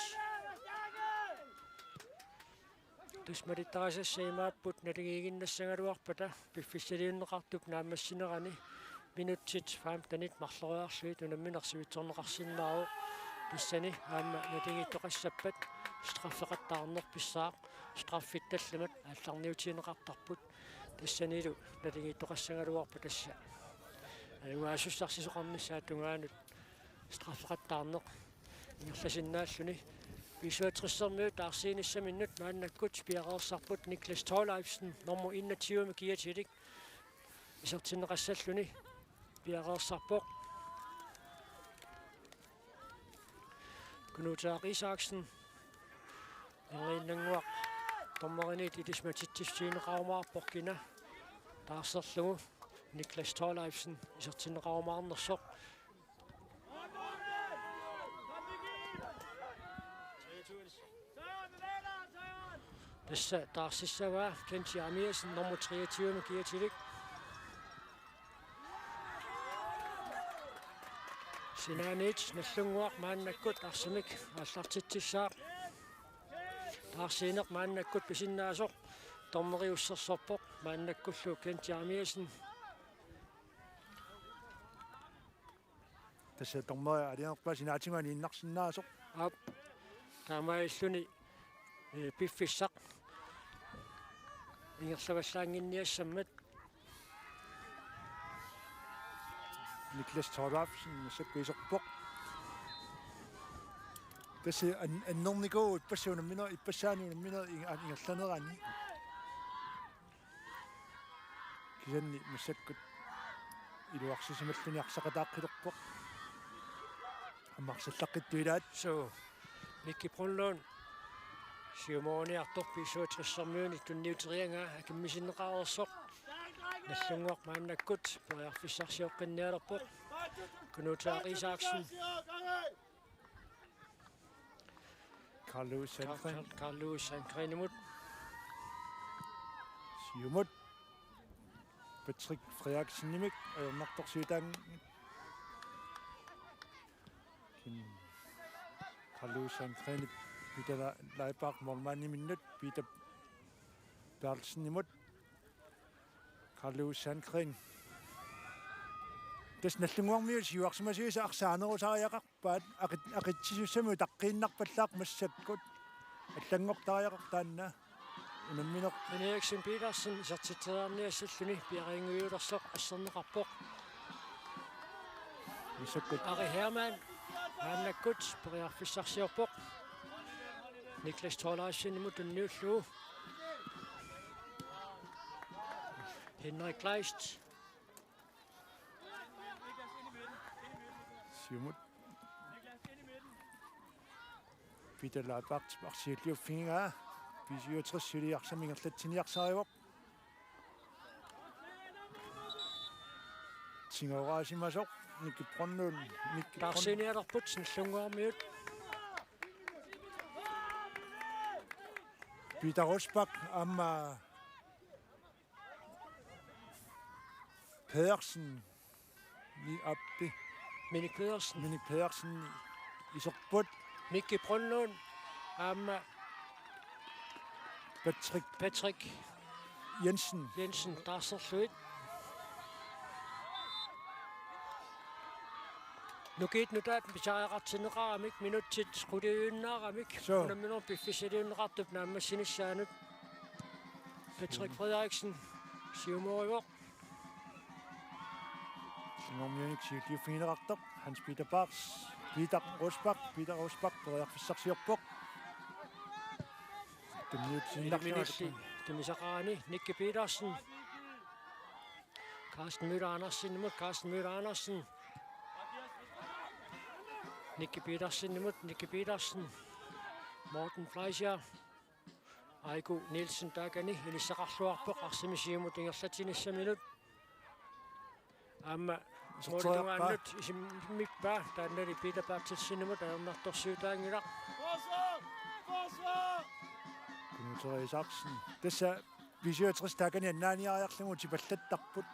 Tassa malittarisassat imaapput naligiiginnassagaluarpata piffissaliunneqartup naammassinerani. Minutsit femtenit marloriarlugit unammineq sivitsorneqarsinnaavoq. Tassani aamma naligiittoqassappat straffeqattaarneq pissaaq. Straffit tallimat aallarniutigineqartarput. Tassanilu naligiittoqassagaluarpat tassa. Ajugaasussarsisoqarnissaata tungaanut straffeqattaarneq ingerlasinnaalluni. B-syvogtressermiut taarsiinissaminnut maannakkut piareersarput Niklas Thorleifsen, nummer enogtyve med geartilik. Isertinneqassalluni piareersarpoq. Knud Terje Isaksen. Erniinnannguaq dommeriniit ilisimatitsissutigineqarumaarpoq kina taarserlugu. Niklas Thorleifsen isertinneqarumaarnersoq. Tassa taarsissavaa Kent Jeremiassen, nummer treogtyve med geartilik. Sinaaniit Nagdlunguaq maannakkut arsamik aallartitsissaaq. Taarsiineq maannakkut pisinnaasoq dommeriussersorpoq, maannakkullu Kent Jeremiassen. Tassa dommeri aalajangerpaa sinaatigut aniinnarsinnaasoq. Aap. Taamaalilluni, ee, piffissaq ingerlavallaannginniassammat. Niklas Thorleifsen massakkut iserpoq. Tassa an-, annernikuuvoq ippassaq unammine-, ippassaani unammine-, ing-, ingerlanerani. Kisianni massakkut iluarsisimalluni arsaqataaqqilerpoq. Aamma arsallaqqittup ilaat. Suu. Mikki Brønlund. Siumoriniartoq B syvogtressermiunit tunniuteriaraa akimmisinneqareersoq. Nagdlunguaq maannakkut periarfissarsioqqinnialerpoq. Knud Tørre Isaksen. Karl Louis Sandgren. Karl Louis Sandgrenimut. Siumut. Patrick Frederiksenimit ajornartorsiutaanngilaq. Kim Karl Louis Sandgrenip Peter Leibak målmandiminnut Peter Berthelsenimut. Karl Louis Sandgren. Tassa Nagdlunguarmiut siuarsimasuisa arsaq anerusariaqarpaat aqit-, aqitsisussami utaqqiinnarpallaaq massakkut. Allanngortariaqarpoq taanna. Unammineq. Henriksen Petersen isertitseriarniassalluni piareerngujuulersoq asserneqarpoq. Massakkut. Ari Hermann maannakkut periarfissarsiorpoq. Niklas Thorleifsenimut tunniullugu. Henrik Kleist. Siumut. Peter Leibak arsiulliuffigigaa. B syvogtres suli arsamik ingerlatsiniarsarivoq. Tigooraasimasoq Mikki Brønlund. Mikki Brønlund. Taarsiinialerput Nagdlunguarmiut. Peter Rosbach aamma Pedersen ni appi. Minik Pedersen. Minik Pedersen iserput. Mikki Brønlund. Aamma Patrick Patrick Jensen. Jensen taarserlugit. Nukiit nutaat pisariaqartinneqaramik minutsit quliujunnaaramik. Suu. Unamminermi piffissaliunneqartup naammassinissaanut. Patrick Frederiksen siumorivoq. Nagdlunguarmiunik siulliuffigineqartoq Hans Peter Bars. Peter Rosbach. Peter Rosbach periarfissarsiorpoq. Tunniutsiinnarlugu. Minutsi tunisaqarani Nikki Petersen. Carsten Møller Andersenimut Carsten Møller Andersen. Nikki Petersenimut Nikki Petersen. Morten Fleischer. Aiku Nielsen taakani inissaqarluarpoq arsaq siumut ingerlatsinissaminut. Aamma Isertitseriarpaa. Målmandimut isimmippaa taannali Peter Berthelsenimut ajornartorsiutaanngilaq. Knud Tørre Isaksen. Tassa B syvogtres taakani annaaniariarlugu tipallattarput.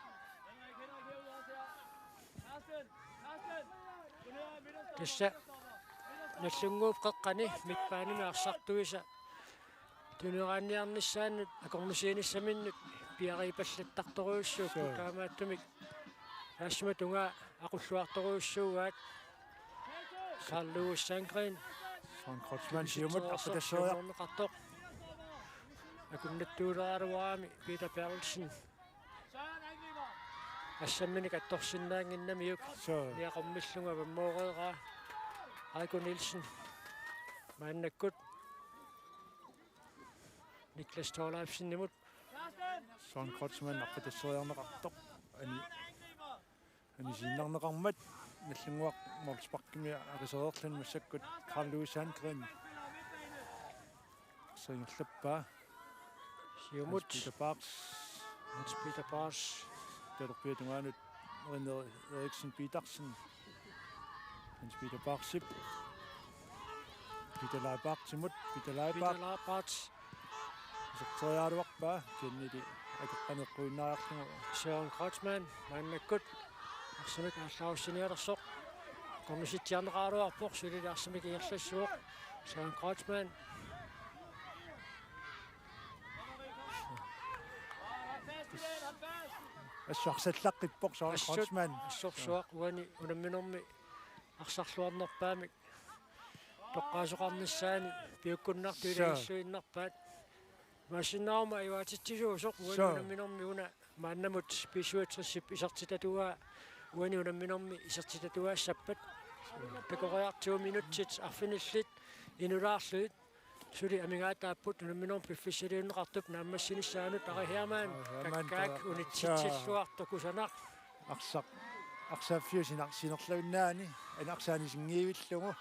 Tassa Nagdlunguup qeqqani midtbanemi arsartuisa tuneraanniarnissaannut akornusiinissaminnut piariipallattartorujussuupput. Suu. Taamaattumik taassuma tungaa aqulluartorujussuugaat. Karl Louis Sandgren. Søren Kreutzmann siumut arpatasseriarpoq. Siumorneqartoq. Akunnattuuleraluarami Peter Berthelsen. Assamminik attorsinnaannginnamiuk. Suu. Niaqormillugu avammooreeraa. Aiko Nielsen. Maannakkut. Niklas Thorleifsenimut. Søren Kreutzmann arpatasseriarneqartoq. Ani anisiinnarneqarmat Nagdlunguaq målsparkimi aqisereerluni massakkut Karl Louis Sandgren. Arsaq ingerlappaa. Siumut. Hans Peter Bars. Hans Peter Bars. Talerpiata tungaanut René Eriksen Petersen. Hans Peter Barsip. Peter Leibartsimut. Peter Leibart. Peter Leibart. Iserteriaraluarpaa kisiannili akeqqaneqquinnaariarlugu. Søren Kreutzmann maannakkut arsamik aallarussinialersoq. Akornusitsiarneqaraluarpoq suli arsamik ingerlassuaq. Søren Kreutzmann. Assut arsallaqqippoq Søren Assut. Kreutzmann. Assorsuaq uani unamminermi arsarluarnerpaamik toqqaasoqarnissaani piukkunnartuilagissuinnarpaat. Massinnauma ivaatitsisuusoq uani. Suu. Unamminermi una maannamut B syvogtresip isertitatuaa uani unamminermi isertitatuaassappat. Takoriartigu minutsit arfinillit inulaarlugit suli amigaataapput unamminermi piffissaliunneqartup naammassinissaanut. Ari Hermann. Ari Hermann kakkaak taava unitsitsilluartoq kusanaq. Arsaq arsaaffiup sinar-, sinerluinnaani arsaq anisinngillugu.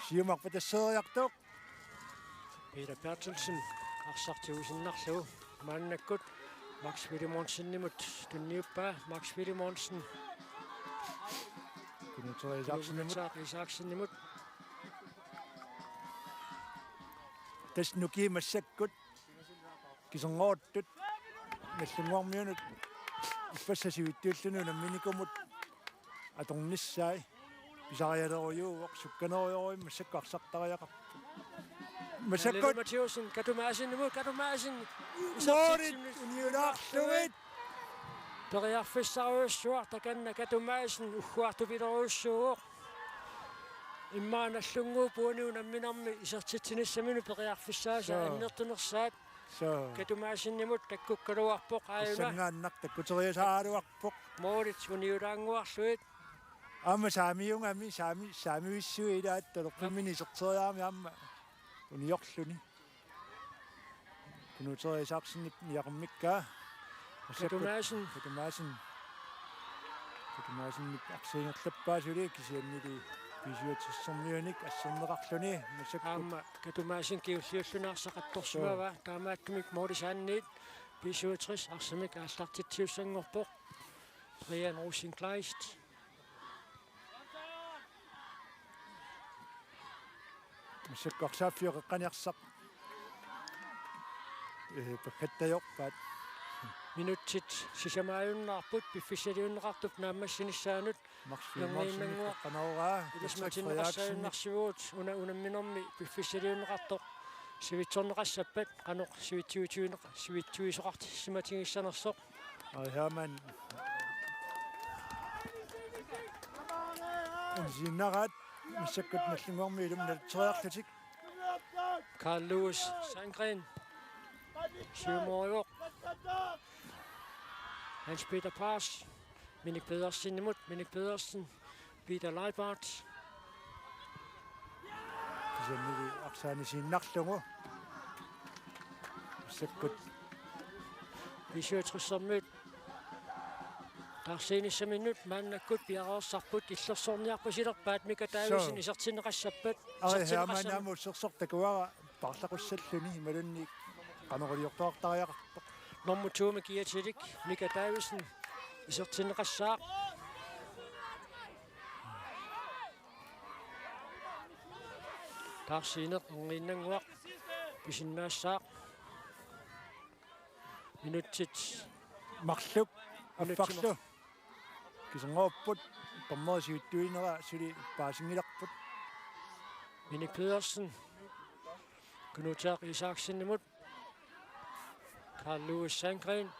Siumut arpatasseeriartoq. Peter Berthelsen arsaq tigusinnarlugu. Maannakkut Max Filemonsenimut tunniuppaa. Max Filemonsen. Kunuuteq Isaksenimut. Kunuuteq Isaksenimut. Tassa nukii massakkut kiserngoruttut Nallunnguarmiunut ippassaq sivitsuulluni unamminikkumut atornissaat pisarialerujuuvoq, sukkanerujorujuuvoq, massakkut arsartariaqarpoq. Massakkut Lille Mathiassen, Katu Madsenimut, Katu Madsen. Moorit uniulaarlugit. Periarfissarujussuaq takanna Katu Madsen ugguartupilerujussuuvoq. Immaqa Nallunnguup uani unamminermi isertitsinissaminut periarfissaasa Soo. annertunersaat. Soo. Katu Madsenimut takkukkaluarpoq aajuna. Tassanngaannaq takkuteriasaaraluarpoq. Moorit uniulaannguarlugit. Aamma saamiugami, saami-, saamiuissuit ilaat talerpimmini iserteriarami aamma uniorluni. Kunuuteq Isaksenip niaqammikkaa. Katu Madsen. Katu Madsen. Katu Madsenip arsaannerlappaa suli kisiannili B-syvogtressermiunik asserneqarluni massakkut. Aamma Katu Madsen kingulliulluni arsaq attorsimavaa. Soo. Taamaattumik moorisaanniit B-syvogtres arsamik aallartitsiussanngorpoq. Brian Rosenkleist. Massakkut arsaaffiup qeqqani arsaq, ee, paggattajorpaat. Minutsit sisamaajunnaarput piffissaliunneqartup naammassinissaanut. Max Filemonsen Jerngiinnannguaq qeqqanooraa. Ilisimatinneqassaajunnarsivugut una unamminermi piffissaliunneqartoq sivitsorneqassappat qanoq sivitsuitigineq-, sivitsuisoqartissimatigissanersoq. Ari Hermann. Insiinnaraat massakkut Nallunnguarmiut ilumut nalitseriarlutik. Carl Lewis Sandgren. Siumorivoq. Hans Peter Paas. Minik Pedersenimut, Minik Pedersen. Peter Leibart. Kisiannili arsaanni siinarlugu. Massakkut B-syvogtressermiut taarsiinissaminnut maannakkut piareersarput, illersorniarpasilerpaat Mika Davidsen Soo. isertinneqassappat. Ari Hermann Isertinneqassammat. Aamma ussersortakuara paarlaqussalluni imaluunniit qanoq iliortoqartariaqarpoq. Nummer to-mi kiatilik Mika Davidsen isertinneqassaaq. Taarsiineq Jerngiinnannguaq pisinnaassaaq. Minutsit. Marluk. Minutsit affarlu. Kiserngorput. Dommeri sivitsuinera suli paasinngilarput. Minik Pedersen. Kunuuteq Isaksenimut. Carl Lewis Sandgren.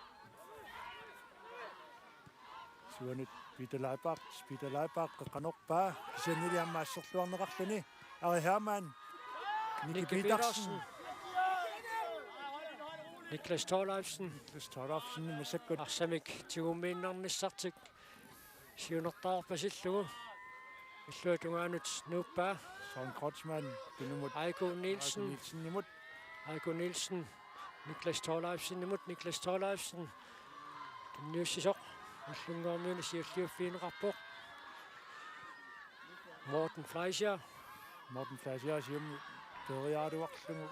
Siunut Peter Leibart, Peter Leibart qeqqanoorpaa. Kisiannili aamma asserluarneqarluni. Ari Hermann. Nicky Nicky Petersen. Petersen. Niklas Thorleifsen. Niklas Thorleifsen massakkut. Arsamik tigummiinnarnissartik siunertaarpasillugu. Illuatungaanut nuuppaa. Søren Kreutzmann, tunumut. Aiko Nielsen. Aiko Nielsenimut. Aiko Nielsen. Niklas Thorleifsenimut, Niklas Thorleifsen. Tunniussisoq. Nallunnguarmiuni siulliuffigineqarpoq. Morten Fleischer. Morten Fleischer siumut peeriaraluarlugu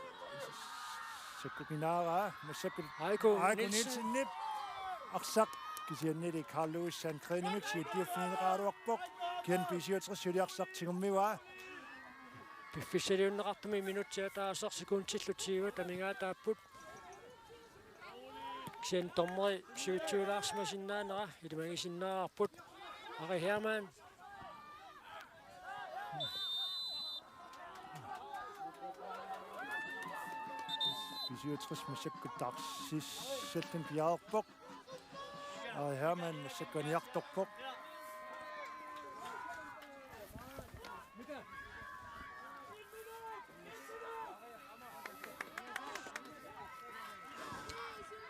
sakkukinaaraa massakkut Aiko Aiko Nielsen. Nielsenip arsaq kisiannili Carl Lewis Sandgrenimik siulliuffigineqaraluarpoq. Kisianni B-syvogtres suli arsaq tigummivaa. Piffissaliunneqartumi minutsit ataaseq sekundillu tyve amigaataapput. Kisianni dommeri sivitsuilaarsimasinnaanera ilimagisinnaavarput. Ari Hermann. B-syvogtres massakkut taarsiissalluni piareerpoq. Ari Hermann massakkut aniartorpoq.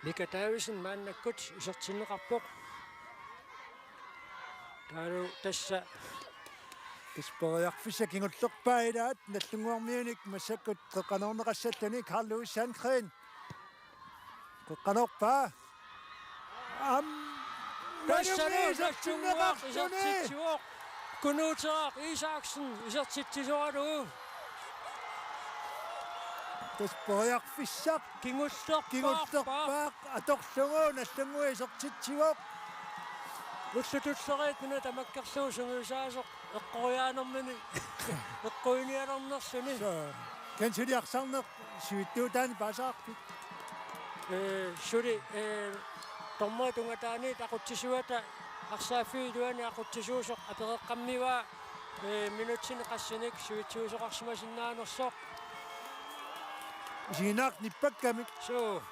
Mika Davidsen maannakkut isertinneqarpoq. Taavalu tassa. Tassa periarfissaq kingullerpaa ilaat Nallunnguarmiunik massakkut qeqqanoorneqassalluni Carl Lewis Sandgren. Qeqqanoorpaa. Aamma. Tassani Nallunnguaq isertitsivoq. Kunuuteq Isaksen isertitsisoralugu. Tassa periarfissaq kingullerpaaq, kingullerpaaq atorlugu Nagdlunguit isertitsivoq. Ullut tulleriit una tamakkerlugu sungiusaasoq eqqoriaanermini eqquinialernerluni. Soo, kan suli arsarneq sivitsuutaanik paasisarpit? Ee, suli, ee, dommerit ungataaniit aqutsisuata arsaaffiup iluani aqutsisuusoq apereqqammivaa, ee, minutsini qassinik sivitsuusoqarsimasinnaanersoq. Isiginnaartut nippakkamik. Suu.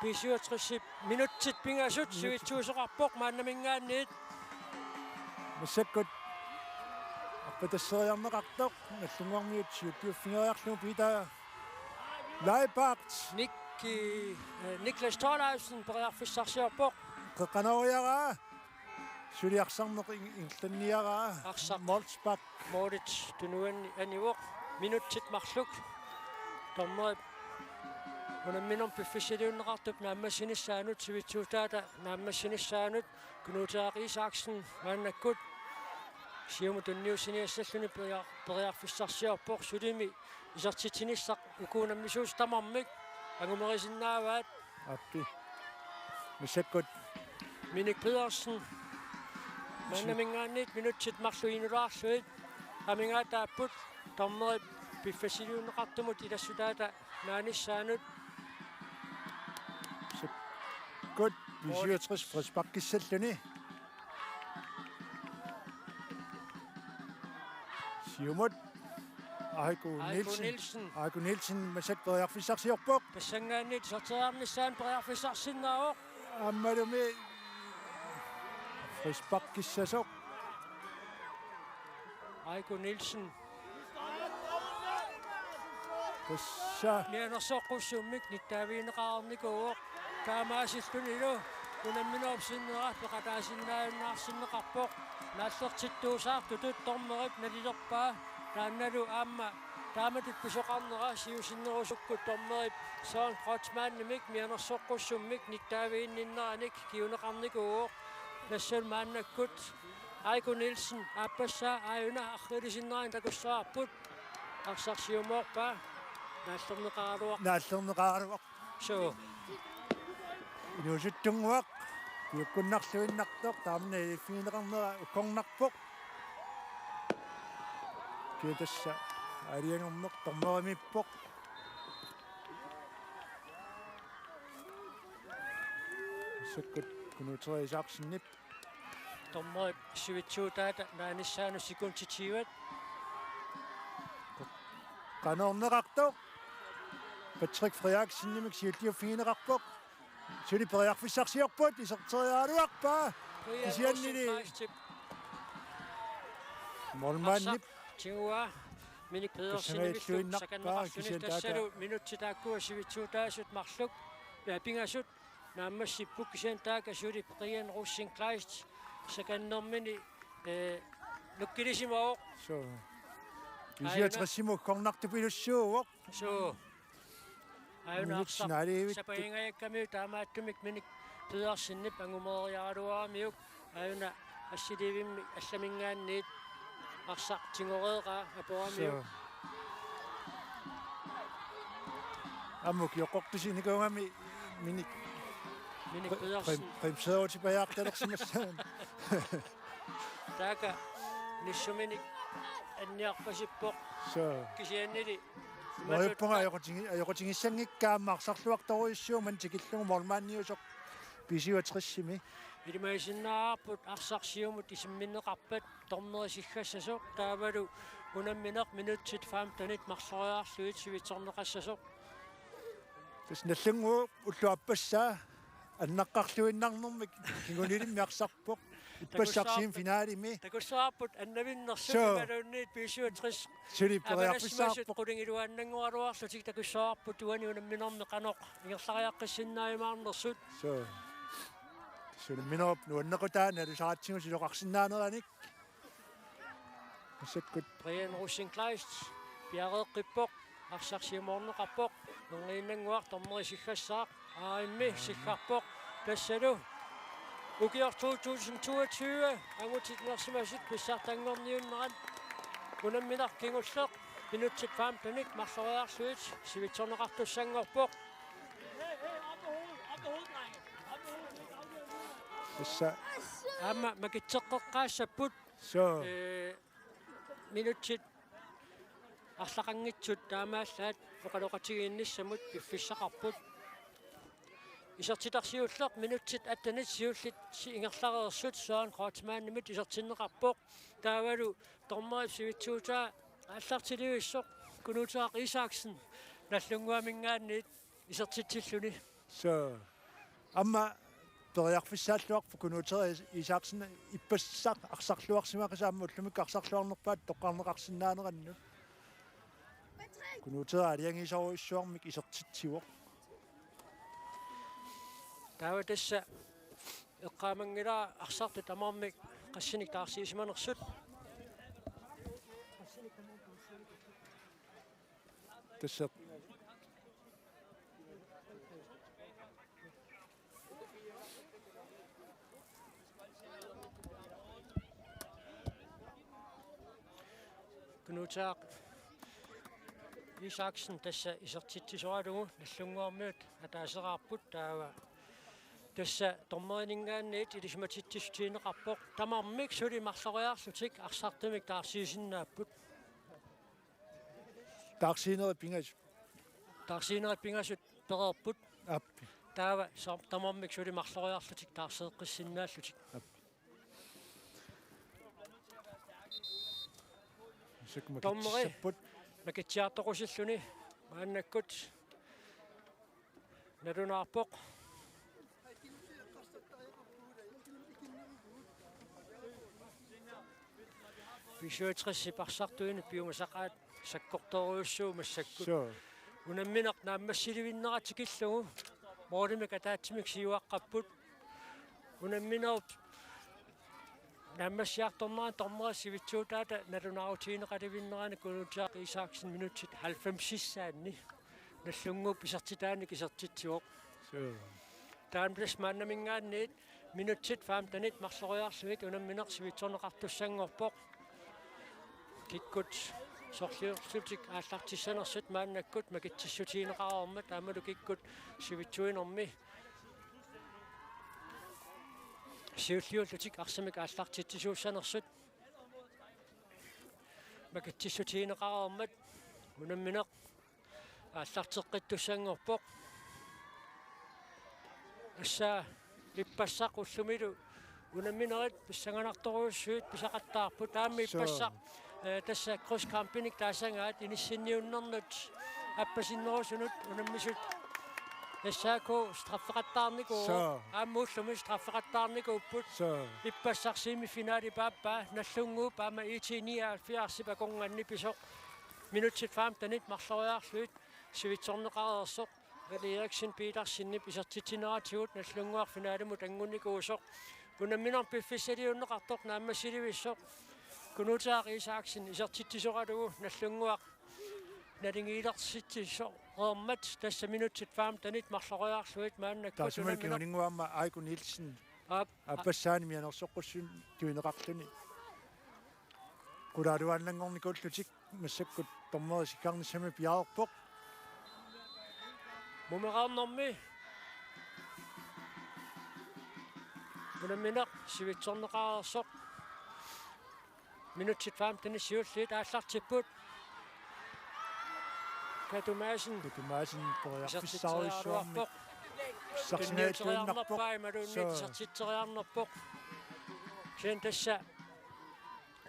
B syvogtres-ip minutsit pingasut sivitsuusoqarpoq maannaminngaanniit. Massakkut arpatasseriarneqartoq Nagdlunguarmiut siulliuffigeriarlugu Peter Leibart. Nik-, eh, Niklas Thorleifsen periarfissarsiorpoq. Qeqqanooriaraa. Suli arsarneq ing-, ingerlanniaraa. Arsaq. Molsbach. Målip tunuani anivoq. Minutsit marluk. Dommerip unamminermi piffissaliunneqartup naammassinissaanut sivitsuutaata naammassinissaanut Knud Erik Isaksen maannakkut siumut tunniussiniassalluni peria-, periarfissarsiorpoq sulimi isertitsinissaq uku unammisuusut tamarmik angumerisinnaavaat. Aappi. Massakkut. Minik Pedersen. Maannaminngaanniit minutsit marluk inulaarlugit amigaataapput dommerip piffissaliunneqartumut ilassutaata naanissaanut. Massakkut B syvogtres frisparkissalluni. Siumut. Aiko Aiko Nielsen. Nielsen. Aiko Nielsen massakkut periarfissarsiorpoq. Tassanngaanniit iserteriarnissaanut periarfissarsinnaavoq. Aammalumi frisparkissasoq. Aiko Nielsen. Tassa. Mianersoqqussummik nittaavigineqarnikuuvoq. Taamaasillunilu unamminerup sinnera peqataasinnaajunnaarsinneqarpoq. Naallertittuusaartutut dommerip nalilerpaa. Taannalu aamma taamatut pisoqarnera siusinnerusukkut dommerip Søren Kreutzmannimik mianersoqqussummik nittaaviginninneranik kinguneqarnikuuvoq. Tassalu maannakkut Aiko Nielsen aappassaa aajuna arriilisinneranik takussavarput. Arsaq siumoorpaa. Naallerneqaraluaq. Naallerneqaraluaq. Suu. Inuusuttunnguaq. Piukkunnarluinnartoq taamna iliffigineqarnera ukornarpoq. Kiatassa aalajangerneq dommerimiippoq. Massakkut Knud Erik Isaksenip. Dommerip sivitsuutaata naanissaanut sekundit tyvet. Qanoq orneqartoq. Patrick Frederiksenimik siulliuffigineqarpoq. Suli periarfissarsiorput iserteriaraluarpaa. Kisiannili Rosenqvistip. Målmandip. Arsaq tiguaa. Minik Pedersenimillu tassangajilluinnarpaa sakanneqarluni kisianni taava tassalu minutsit taakkua sivitsuutaasut marluk. Ja, pingasut. Naammassipput kisianni taakku suli Brian Rosenkleist sakannermini, eh, nukkilisimavoq. Suu. Aajuna. B syvogtres-imut ukornartupilussuuvoq. Suu. Aajuna minutsit arsaq naalivittut. Sapagingajakkamiuk taamaattumik Minik Pedersenip angumeeriaraluaramiuk. Aajuna assiliivimmi allaminngaanniit arsaq tigoreeraa aporamiuk. Suu. Aamma ukioqqortusinikuugami Minik. Minik Pedersen. Prim-, primseerutipajaartalersimassaanut. Taakku nissuminik anniarpasippoq. Suu. Kisiannili. Neriuppunga ajoqutingi-, ajoqutingissanngikkaa aamma arsarluartorujussuuvoq maanna tikillugu målmandiusoq B syvogtres-imi. Ilimagisinnaavarput arsaq siumut isimminneqarpat dommerit siggassasoq taavalu unammineq minutsit femtenit marloriarlugit sivitsorneqassasoq. Tassa Nagdlunguup ullut aappassaa annaqqarluinnarnermik kingunilimmik arsarpoq. Ippassaq takussavarput, semifinalimi. Takussavarput annavinnersut. Suu. Imaluunniit B syvogtres. Suli avalassimasut periarfissaqarpoq. Qulingiluaannanngoraluarlutik takussavarput uani unamminermi qanoq ingerlariaqqissinnaajumaarnersut. Suu. Suli unamminerup nuannequtaa nalusaratsigu siloqarsinnaaneranik. Massakkut. Brian Rosenkleist piareeqqippoq. Arsaq siumoorneqarpoq. Nungiinnannguaq dommeri siggassaaq. Aarimmi siggarpoq. Tassalu. Ukioq to tusind toogtyve angutit inersimasut pissartanngorniunnerat unammineq kingulleq minutsit femtenit marloriarlugit sivitsorneqartussanngorpoq. Tassa. Aamma makitseqqeqqaassapput. Soo. Ee, minutsit arlaqanngitsut taamaallaat oqaloqatigiinnissamut piffissaqarput. Isertitaq siulleq minutsit attenit siulliit ingerlareersut Søren Kreutzmannimit isertinneqarpoq. Taavalu dommerip sivitsuutaa aallartilivissoq Kunuuteeraq Isaksen Nagdlunguaminngaanniit isertitsilluni. Soo. Aamma periarfissaalluarpoq Kunuuteeraq Isaksen ippassaq arsarluarsimaqisaq aamma ullumikkut arsarluarnerpaatut toqqarneqarsinnaanerannut. Kunuuteeraq aalajangiisorujussuarmik isertitsivoq. Taava tassa eqqaamanngilara arsartut tamarmik qassinik taarsiisimanersut. Tassa. Kunuuteeraq Isaksen tassa isertitsisoralugu Nagdlunguarmiut ataaseraarput taava. Tassa dommerininngaanniit ilisimatitsissutigineqarpoq. Tamarmik suli marloriarlutik arsartumik taarsiisinnaapput. Taarsiinerit pingasut. Taarsiinerit pingasut pereerput. Aap. Taava sa-, tamarmik suli marloriarlutik taarseeqqissinnaallutik. Aap. Sukuma Dommeri. Kitsissapput. Makitsiartoqusilluni maannakkut nalunaarpoq. B syvogtres-ip arsartuinnit piumasaqaat sakkortoorujussuuvoq massakkut. Soo. Unammineq naammassilivinnerat tikillugu målimik ataatsimik siuaqqapput. Unamminerup naammassiartornerani dommerip sivitsuutaata nalunaarutigineqalivinnerani Kunuuteeraq Isaksen minutsit halvfemsissaanni Nagdlunguup isertitaanik isertitsivoq. Soo. Taanna tassa maannaminngaanniit minutsit femtenit marloriarlugit unammineq sivitsorneqartussanngorpoq. Kikkut sorliullutik aallartissanersut maannakkut makitsissutigineqareermat aammalu kikkut sivitsuinermi siulliullutik arsamik aallartitsisuussanersut makitsissutigineqareermat unammineq aallarteqqittussanngorpoq. Tassa ippassaq ullumilu unamminerit pissanganartorujussuit pisaqattaarput. Taama Soo. Ippassaq, eh, tassa krydskampimik taasagaat inissinniunnernut appasinnerusunut unammisut S A K straffeqattaarnikuuvoq. Soo. Aamma ullumi straffeqattaarnikuupput. Soo. Ippassaq semifinalip aappaa Nagdlunguup aamma I T nioghalvfjerdsip akornanni pisoq. Minutsit femtenit marloriarlugit sivitsorneqareersoq. René Eriksen Petersenip isertitsineratigut Nagdlunguaq finalimut angunnikuusoq. Unammineq piffissaliunneqartoq naammassilivissoq. Kunuuteeraq Isaksen isertitsisoralugu Nagdlunguaq naligiilersitsisoreermat tassa minutsit femtenit marloriarlugit maannakkut. Taassuma Unammineq kinguninnguamma Aiko Nielsen. Aap. Appassaani mianersoqqussuunik tuineqarluni. Qulaaluaannanngornikuullutik massakkut dommerit isikkarnissami piareerpoq. Mumeqarnermi unammineq sivitsorneqareersoq. Minutsit femtenit siulliit aallartipput. Katu Madsen. Katu Madsen periarfissarujussuarmik. Isertitseriaraluarpoq. Sarsinaattuinnarpoq. Tunniuteriarnerpaa imaluunniit isertitseriarnerpoq. Kisianni tassa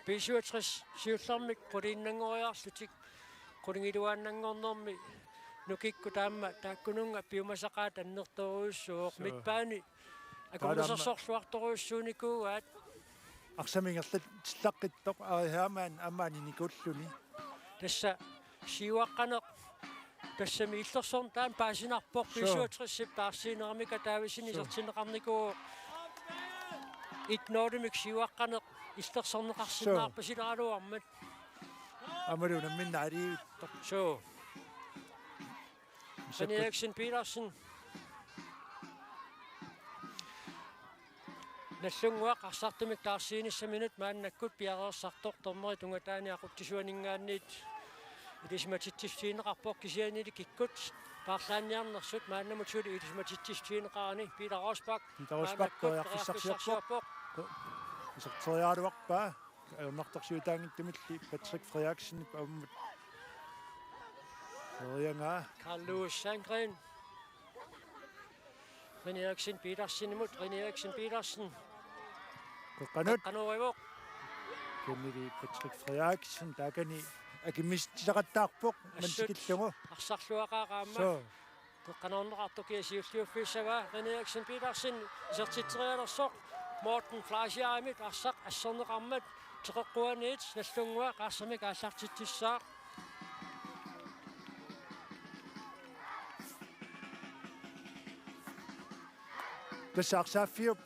B syvogtres siullermik quliinnanngoriarlutik qulingiluaannanngornermi nukikkut aamma taakkununnga piumasaqaat annertoorujussuuvoq. Soo. Midtbane akunnersorsorluartorujussuunikuuaat. Arsamik ingerlatsillaqqittoq Ari Hermann aamma aninikuulluni. Tassa siuaqqaneq tassami illersorneq taanna paasinarpoq. Soo. B syvogtres-ip taarsiineq Mika Davidsen. Soo. Isertinneqarnikuuvoq. Et nul-imik siuaqqaneq illersorneqarsinnaarpaat. Soo. Sileraluarmat. Aammalu unammineq aliivittoq. Soo. René Eriksen Petersen. Nagdlunguaq arsartumik taarsiinissaminut maannakkut piareersartoq dommeri tungataani aqutsisuaninngaanniit ilisimatitsissutigineqarpoq, kisiannili kikkut paarlaanniarnersut maannamut suli ilisimatitsissutigineqarani. Peter Rosbach. Peter Rosbach maannakkut periarfissarsiorpoq. Periarfissarsiorpoq. Iserteriaraluarpaa. Ajornartorsiutaanngitsumilli Patrick Frederiksenip aamma periaraa. Carl Louis Sandgreen. René Eriksen Petersenimut, René Eriksen Petersen. Qeqqanut. Qanoorivoq. Kennedy Patrick Frederiksen, taakani akimitsisaqattaarpoq, assut, manna tikillugu. Arsarluaqaaq aamma. Soo. Qeqqanoorneqartoq kia siulliuffiissavaa, René Eriksen Petersen isertitserialersoq Morten Fleischerip arsaq asserneqarmat teqeqquaniit Nagdlunguaq arsarmik aallartitsissaaq. Tassa arsaaffiup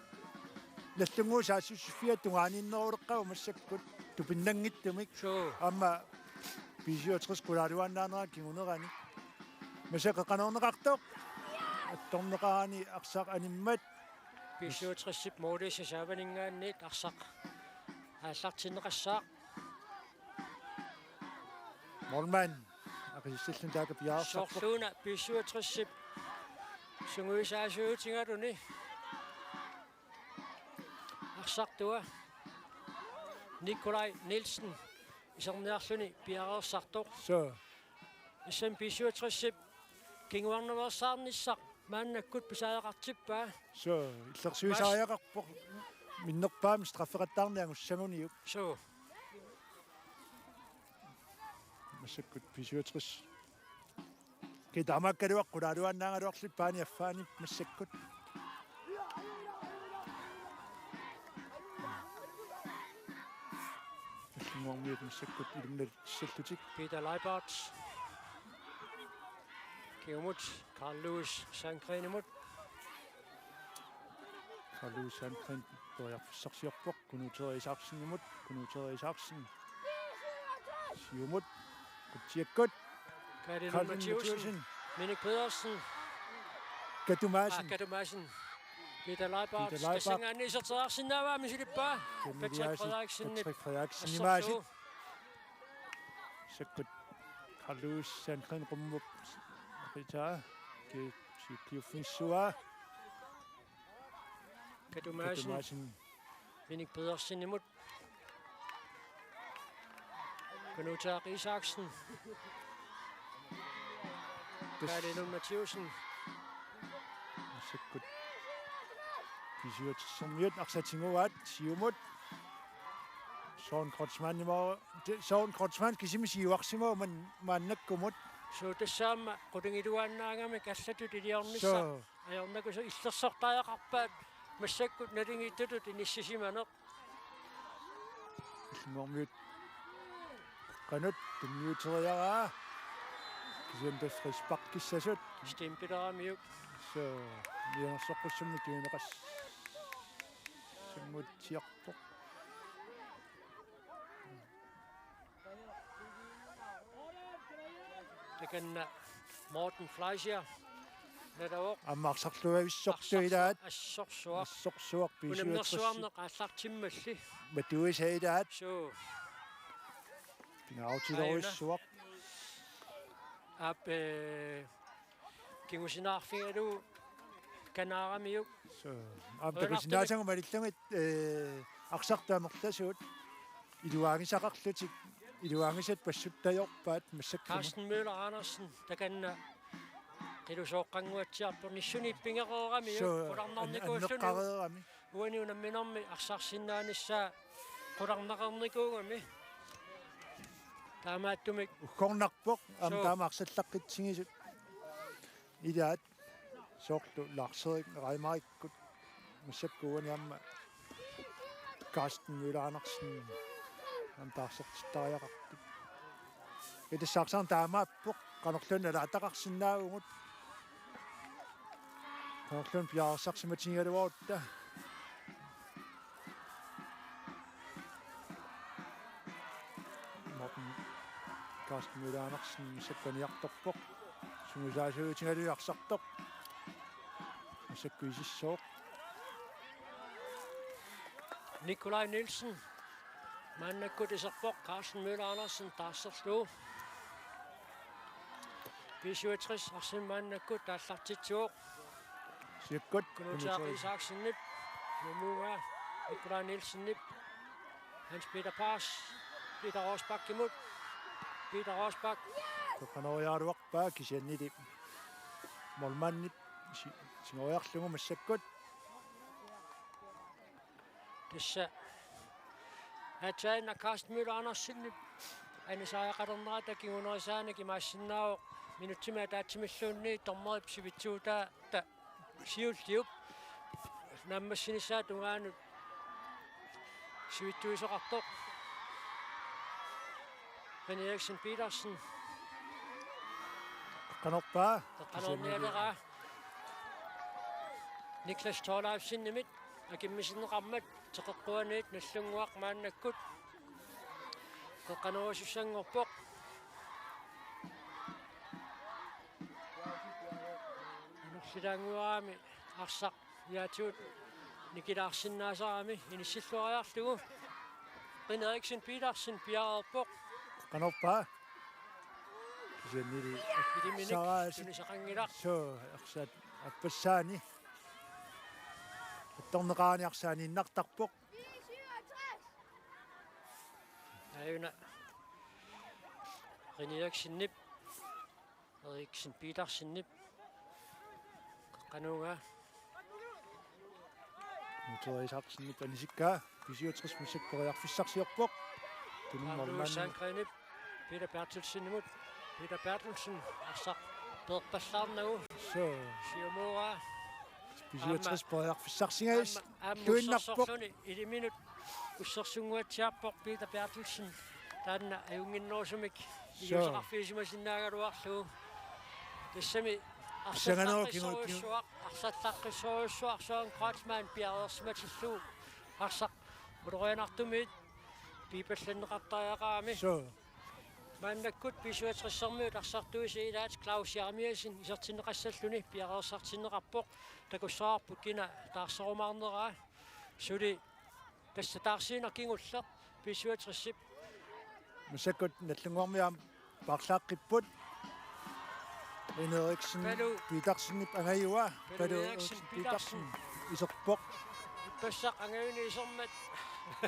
Nagdlunguup saassussiffiata tungaaniinneruleqqaarpoq massakkut tupinnanngitsumik. Suu. Aamma B syvogtres qulaaluaannaanera kingunerani. Massakkut qeqqanoorneqartoq. Attorneqarani arsaq animmat. B syvogtresip målissap saavaninngaanniit arsaq aallartinneqassaaq. Målmand. Aqisissallugu taakku piareersarpoq. Soorluuna B syvogtresip sungiusaasuutigaluni. Arsartua Nikolaj Nielsen iserniarluni piareersartoq. Soo. Tassami B syvogtresip kinguarnaveersaarnissaq maannakkut pisariaqartippaa. Soo, illersuisariaqarpoq. Minnerpaamik straffeqattaarneq angussaguniuk. Soo. Massakkut B syvogtres. Kitaamaakkaluaq qulaaluaannaagaluarlutik paani affaani massakkut. Nagdlunguarmiut massakkut ilunnatsillutik. Peter Leibart. Kingumut Carl Louis Sandgreenimut. Carl Louis Sandgreen periarfissarsiorpoq. Knud Thorø Isaksenimut, Knud Thorø Isaksen. Siumut, Kutsiakkut. Kaali Lund Kaali Lund Mathæussen. Mathæussen. Minik Pedersen. Katu Madsen. Ah, Katu Madsen. Peter Leibart. Peter Leibart. Tassanngaanniit iserteriarsinnaavaa misilippaa. Kennedy Patrick Frederiksenip. Patrick Frederiksen. Assorsuaq. Imaasit. Sakkut Carl Louis Sandgreen qummup. Peter. Ki-, ki-, kiuffinsua. Katu Madsen. Katu Madsen. Minik Pedersenimut. Knud Thorø Isaksen. Tassa. Kaali Lund Mathæussen. Massakkut B syvogtresimiut arsaq tiguaat siumut. Søren Kreutzmann ima, te-, Søren Kreutzmann kisimi siuarsimavoq man-, maannakkumut. Suu, tassa aamma qulingiluaannaagamik allatut iliornissaq. Soo. Ajornakusoq illersortariaqarpaat massakkut naligiittutut inissisimaneq. Illuarmiut qanoq tunniuteriaraa. Kisianni tassa frisparkissasut. Stempeleramiuk. Soo, mianersoqqussummik kiuneqas-, sammutsiarpoq. Takanna Morten Fleischer. Nalavoq. Aamma arsarluavissortoq ilaat. Assorsuaq. Assorsuaq B syvogtres. Unammersuarneq aallartimmalli. Matuisa ilaat. Suu. Pingaarutilerujussuaq. Aap, eh, kingusinaarfigalugu kanaaramiuk. Soo. Aamma takusinnaasagut malillugit, eh, arsartut amerlasuut iluaagisaqarlutik, iluaagisat passuttajoorpaat massakkumut. Carsten Møller Andersen, takanna qilusooqqannguatsiarpoq, nissuniippigereeramiuk. Soo, qularnarnikuulluni. An-, anneqqareerami. Uani unamminermi arsarsinnaanissaa qularnaqarnikuugami. Taamaattumik. Uggornarpoq, aamma. Soo. Taama arsallaqqitsigisut. Ilaat soorlu Lars-Erik Reimarikkut massakkut uani aamma Carsten Møller Andersen aamma taarsertittariaqarput. Ila tassa arsaq taamaappoq, qanorluunniit nalaataqarsinnaavugut. Qanorluunniit piareersarsimatigigaluarutta. Morten Carsten Møller Andersen massakkut aniartorpoq. Sungiusaasuutigalugu arsartoq. Massakkut isissooq. Nikolaj Nielsen. Maannakkut iserpoq Carsten Møller Andersen taarserlugu. B syvogtres arsamik maannakkut aallartitsivoq. Sikkut. Kunutaa Isaksenip. Numuga Nikolaj Nielsenip. Hans Peter Paas. Peter Rosbackimut. Peter Rosback. Qeqqanoriaraluarpaa kisiannili målmandip si-, singoriarlugu massakkut. Tassa aatsaannaq Carsten Møller Andersenip anisariaqalernerata kingunerisaanik imaassinnaavoq minutsimik ataatsimilluunniit dommerip sivitsuutaata siulliup naammassinissaa tungaanut sivitsuisoqartoq. René Eriksen Petersen. Qeqqanorpaa. Qeqqanornialeraa. Niklas Thorleifsenimit akimmisinneqarmat teqeqquaniit Nagdlunguaq maannakkut qeqqanorisussanngorpoq. Anorsilaannguarami arsaq Jaatut nikilaarsinnaasarami inissilluariarlugu. René Eriksen Petersen piareerpoq. Qeqqanorpaa. Kisiannili Iliminik saraasi tunisaqanngilaq. Suu, arsaq aappassaani. Attorneqarani arsaaniinnartarpoq. Aajuna René Eriksenip. Eriksen Petersenip. Qeqqanunga. Nuteri Isaksenip anisikkaa. B syvogtres massakkut periarfissarsiorpoq. Tunummi Magnus målmandi. Sandgrenip. Peter Bertelsenimut. Peter Bertelsen arsaq peerpallaarnagu. Suu. Siumuuraa. B syvogtres periarfissarsingaas. Aamma, aamma luinnarpoq. Ussersorluni iliminut ussersunnguatsiarpoq Peter Bertelsen. Taanna ajunnginnerusumik. Suu. Iliuuseqarfigisimasinnaagaluarlugu. Tassami Pissanganoo kingu-, kingu- arsallaqqissorujussuaq, arsallaqqissorujussuaq Søren Kreutzmann piareersimatillugu arsaq ulorianartumit piipallanneqartariaqarami. Suu. Maannakkut B syvogtressermiut arsartuisa ilaat Claus Jeremiassen isertinneqassalluni piareersartinneqarpoq, takussavarput kina taarserumaarneraa. Suli tassa taarsiinnaq kingulleq B syvogtresip. Massakkut Nagdlunguarmiut aamma paarlaaqqipput. René Eriksen Palu. Petersenip angajua. Palu Palu Eriksen Eriksen Petersen. Petersen. Iserpoq. Ippassaq angajuni isermat.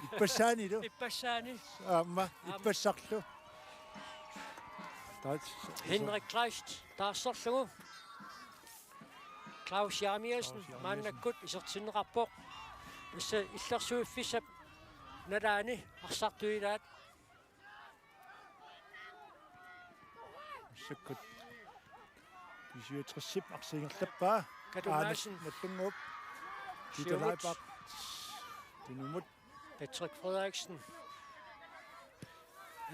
Ippassaanilu. Ippassaani. Aamma. Aamma. Ippassarlu. Taas-, Henrik Kleist taarserlugu. Claus Jeremiassen. Claus Jeremiassen. Maannakkut isertinneqarpoq. Tassa illersuiffissap nalaani arsartuilaat. Massakkut B syvogtresip arsaq ingerlappaa. Katu Aane Madsen. Nagdlunguup. Peter Siumut. Leibbak. Tunumut. Patrick Frederiksen.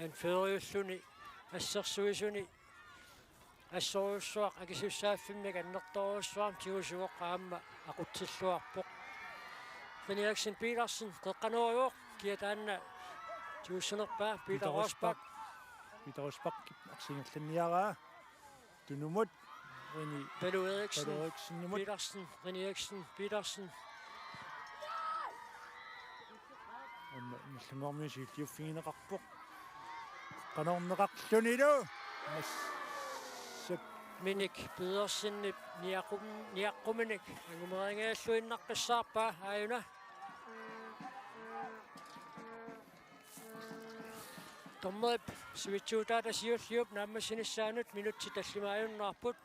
Anføreriulluni. Assersuisuni. Assorujussuaq akisussaaffimmik annertoorujussuarmik tigusivoq aamma aqutsilluarpoq. René Eriksen Petersen qeqqanoorivoq kia taanna tigussinerpaa Peter Peter Rosbach. Rosbach. Peter Rosbach arsaq ingerlanniaraa. Tunumut. René Palu Eriksen. Palu Eriksenimut. Petersen, René Eriksen Petersen. Aamma Nagdlunguarmiut siulliuffigineqarpoq. Qeqqanorneqarlunilu. Massak- Minik Pedersenip niaqum-, niaqquminik angumerinngialluinnaqqissaarpaa aajuna. Dommerip sivitsuutaata siulliup naammassinissaanut minutsit tallimaajunnaarput.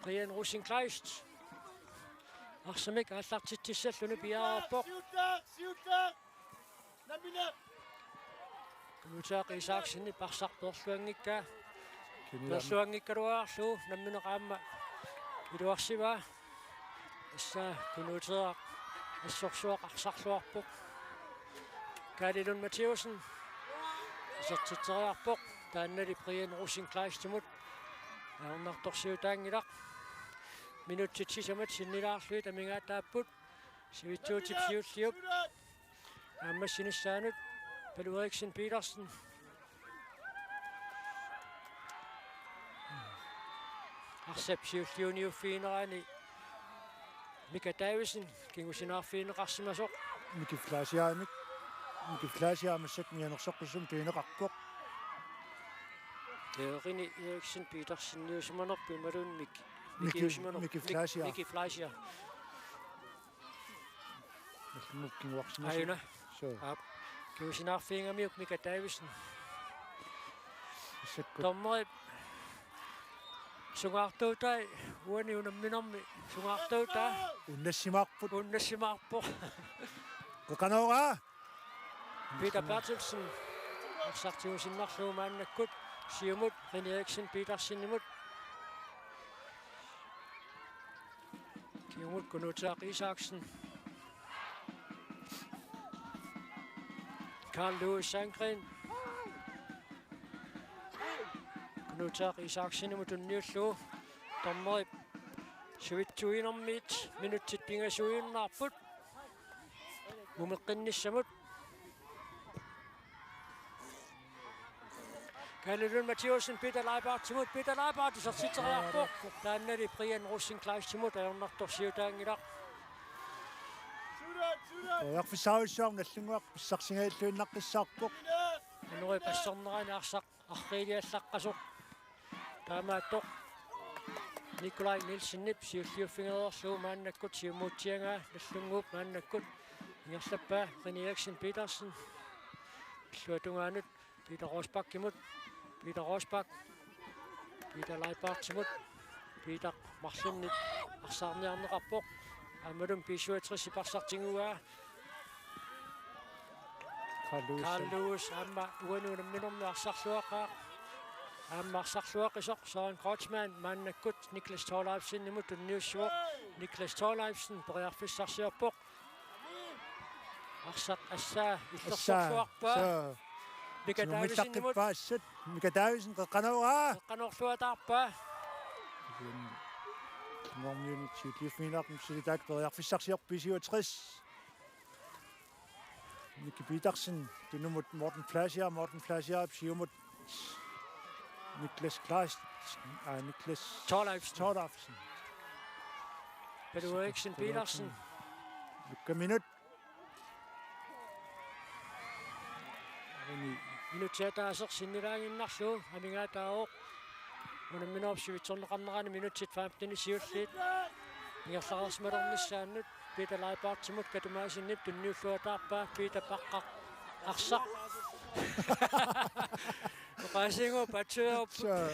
Brian Rosenkleist. Arsamik aallartitsissalluni piareerpoq. Siutaa! Siutaa! Nammineq! Kunutaa Isaksenip arsaq peerluanngikkaa. Kimilam. Peerluanngikkaluarlugu nammineq aamma iluarsivaa. Tassa Kunuuteeraq assorsuaq arsarluarpoq. Kaali Lund Mathæussen. Isertitseriarpoq. Taannali Brian Rosenkleistimut. Ajornartorsiutaanngilaq. Minutsit sisamat sinnilaarlugit amigaataapput. Sivitsuutip siulliup naammassinissaanut Palu Eriksen Petersen. Arsap siulliuniuffiginerani Mika Davidsen kingusinaarfigineqarsimasoq. Miki Fleischer-imik. Miki Fleischer massakkut mianersoqqissumik pineqarpoq. Teerini Eriksen Peterseniusimanerput imaluunniit Mik-, Miki-, Mikiusimanerput. Miki Mik-, Fleischer. Miki Fleischer. Nallinnguup kinguarsimasoq. Aajuna. Suu. Aap. Kingusinaarfigigamiuk Mika Davidsen. Massakkut. Dommerip sungaartuutai uani unamminermi sungaartuutaa. Unnassimaarput. Unnassimaarpoq. Qeqqanooraa. Peter Berthelsen. Arsaq tigusinnarlugu maannakkut. Siumut René Eriksen Petersenimut. Kingumut Kunuutaaq Isaksen. Carl Louis Sandgren. Kunuutaaq Isaksenimut tunniullugu. Dommerip sivitsuinermiit minutsit pingasuiunnaarput. Mumeqqinnissamut. Kalle Lund Mathiassen Peter Leibartimut, Peter Leibart isertitseriarpoq. Taannali Brian Rosenkleistimut ajornartorsiutaanngilaq. Periarfissarujussuarmik Nallinnguaq pissarsingajalluinnaqqissaarpoq. Anori passornerani arsaq arriiliallaqqasoq. Taamaattoq Nikolaj Nielsenip siulliuffigereerlugu maannakkut siumuutsiagaa Nallinnguup maannakkut ingerlappaa René Eriksen Petersen. Illuatungaanut Peter Rosbachimut. Peter Rosbach. Peter Leibartimut. Peter marlunnik arsaarniarneqarpoq. Aammalumi B syvogtres arsaq tiguaa. Carl Louis. Carl Louis aamma uani unamminermi arsarluaqaaq. Aamma arsarluaqisoq Søren Kreutzmann maannakkut Niklas Thorleifsenimut tunniussivoq. Niklas Thorleifsen periarfissarsiorpoq. Arsaq assaa illersorluarpaa. Assaa. Suu. Mika Davidsenimut. Tigummillaqqippaat assut. Mika Davidsen qeqqanooraa. Qeqqanoorluataarpaa. Normiunit siulliuffigineqarpoq suli taakku periarfissarsiorpoq B syvogtres. Miki Petersen, tunumut Morten Fleischer, Morten Fleischer, siumut Niklas Kleist, aa, Niklas Thorleifsen. Thorleifsen. Pelle Eriksen Petersen. Lukka minut. Minutsit ataaseq sinnilaaginnarlugu amigaataavoq. Unamminerup sivitsorneqarnerani minutsit femtenit siulliit ingerlareersimalernissaannut Peter Leibartimut Katumaassenip tunniulluataarpaa. Peter paqqaq arsaq. Oqaasiinnguup aatsaat. Suu.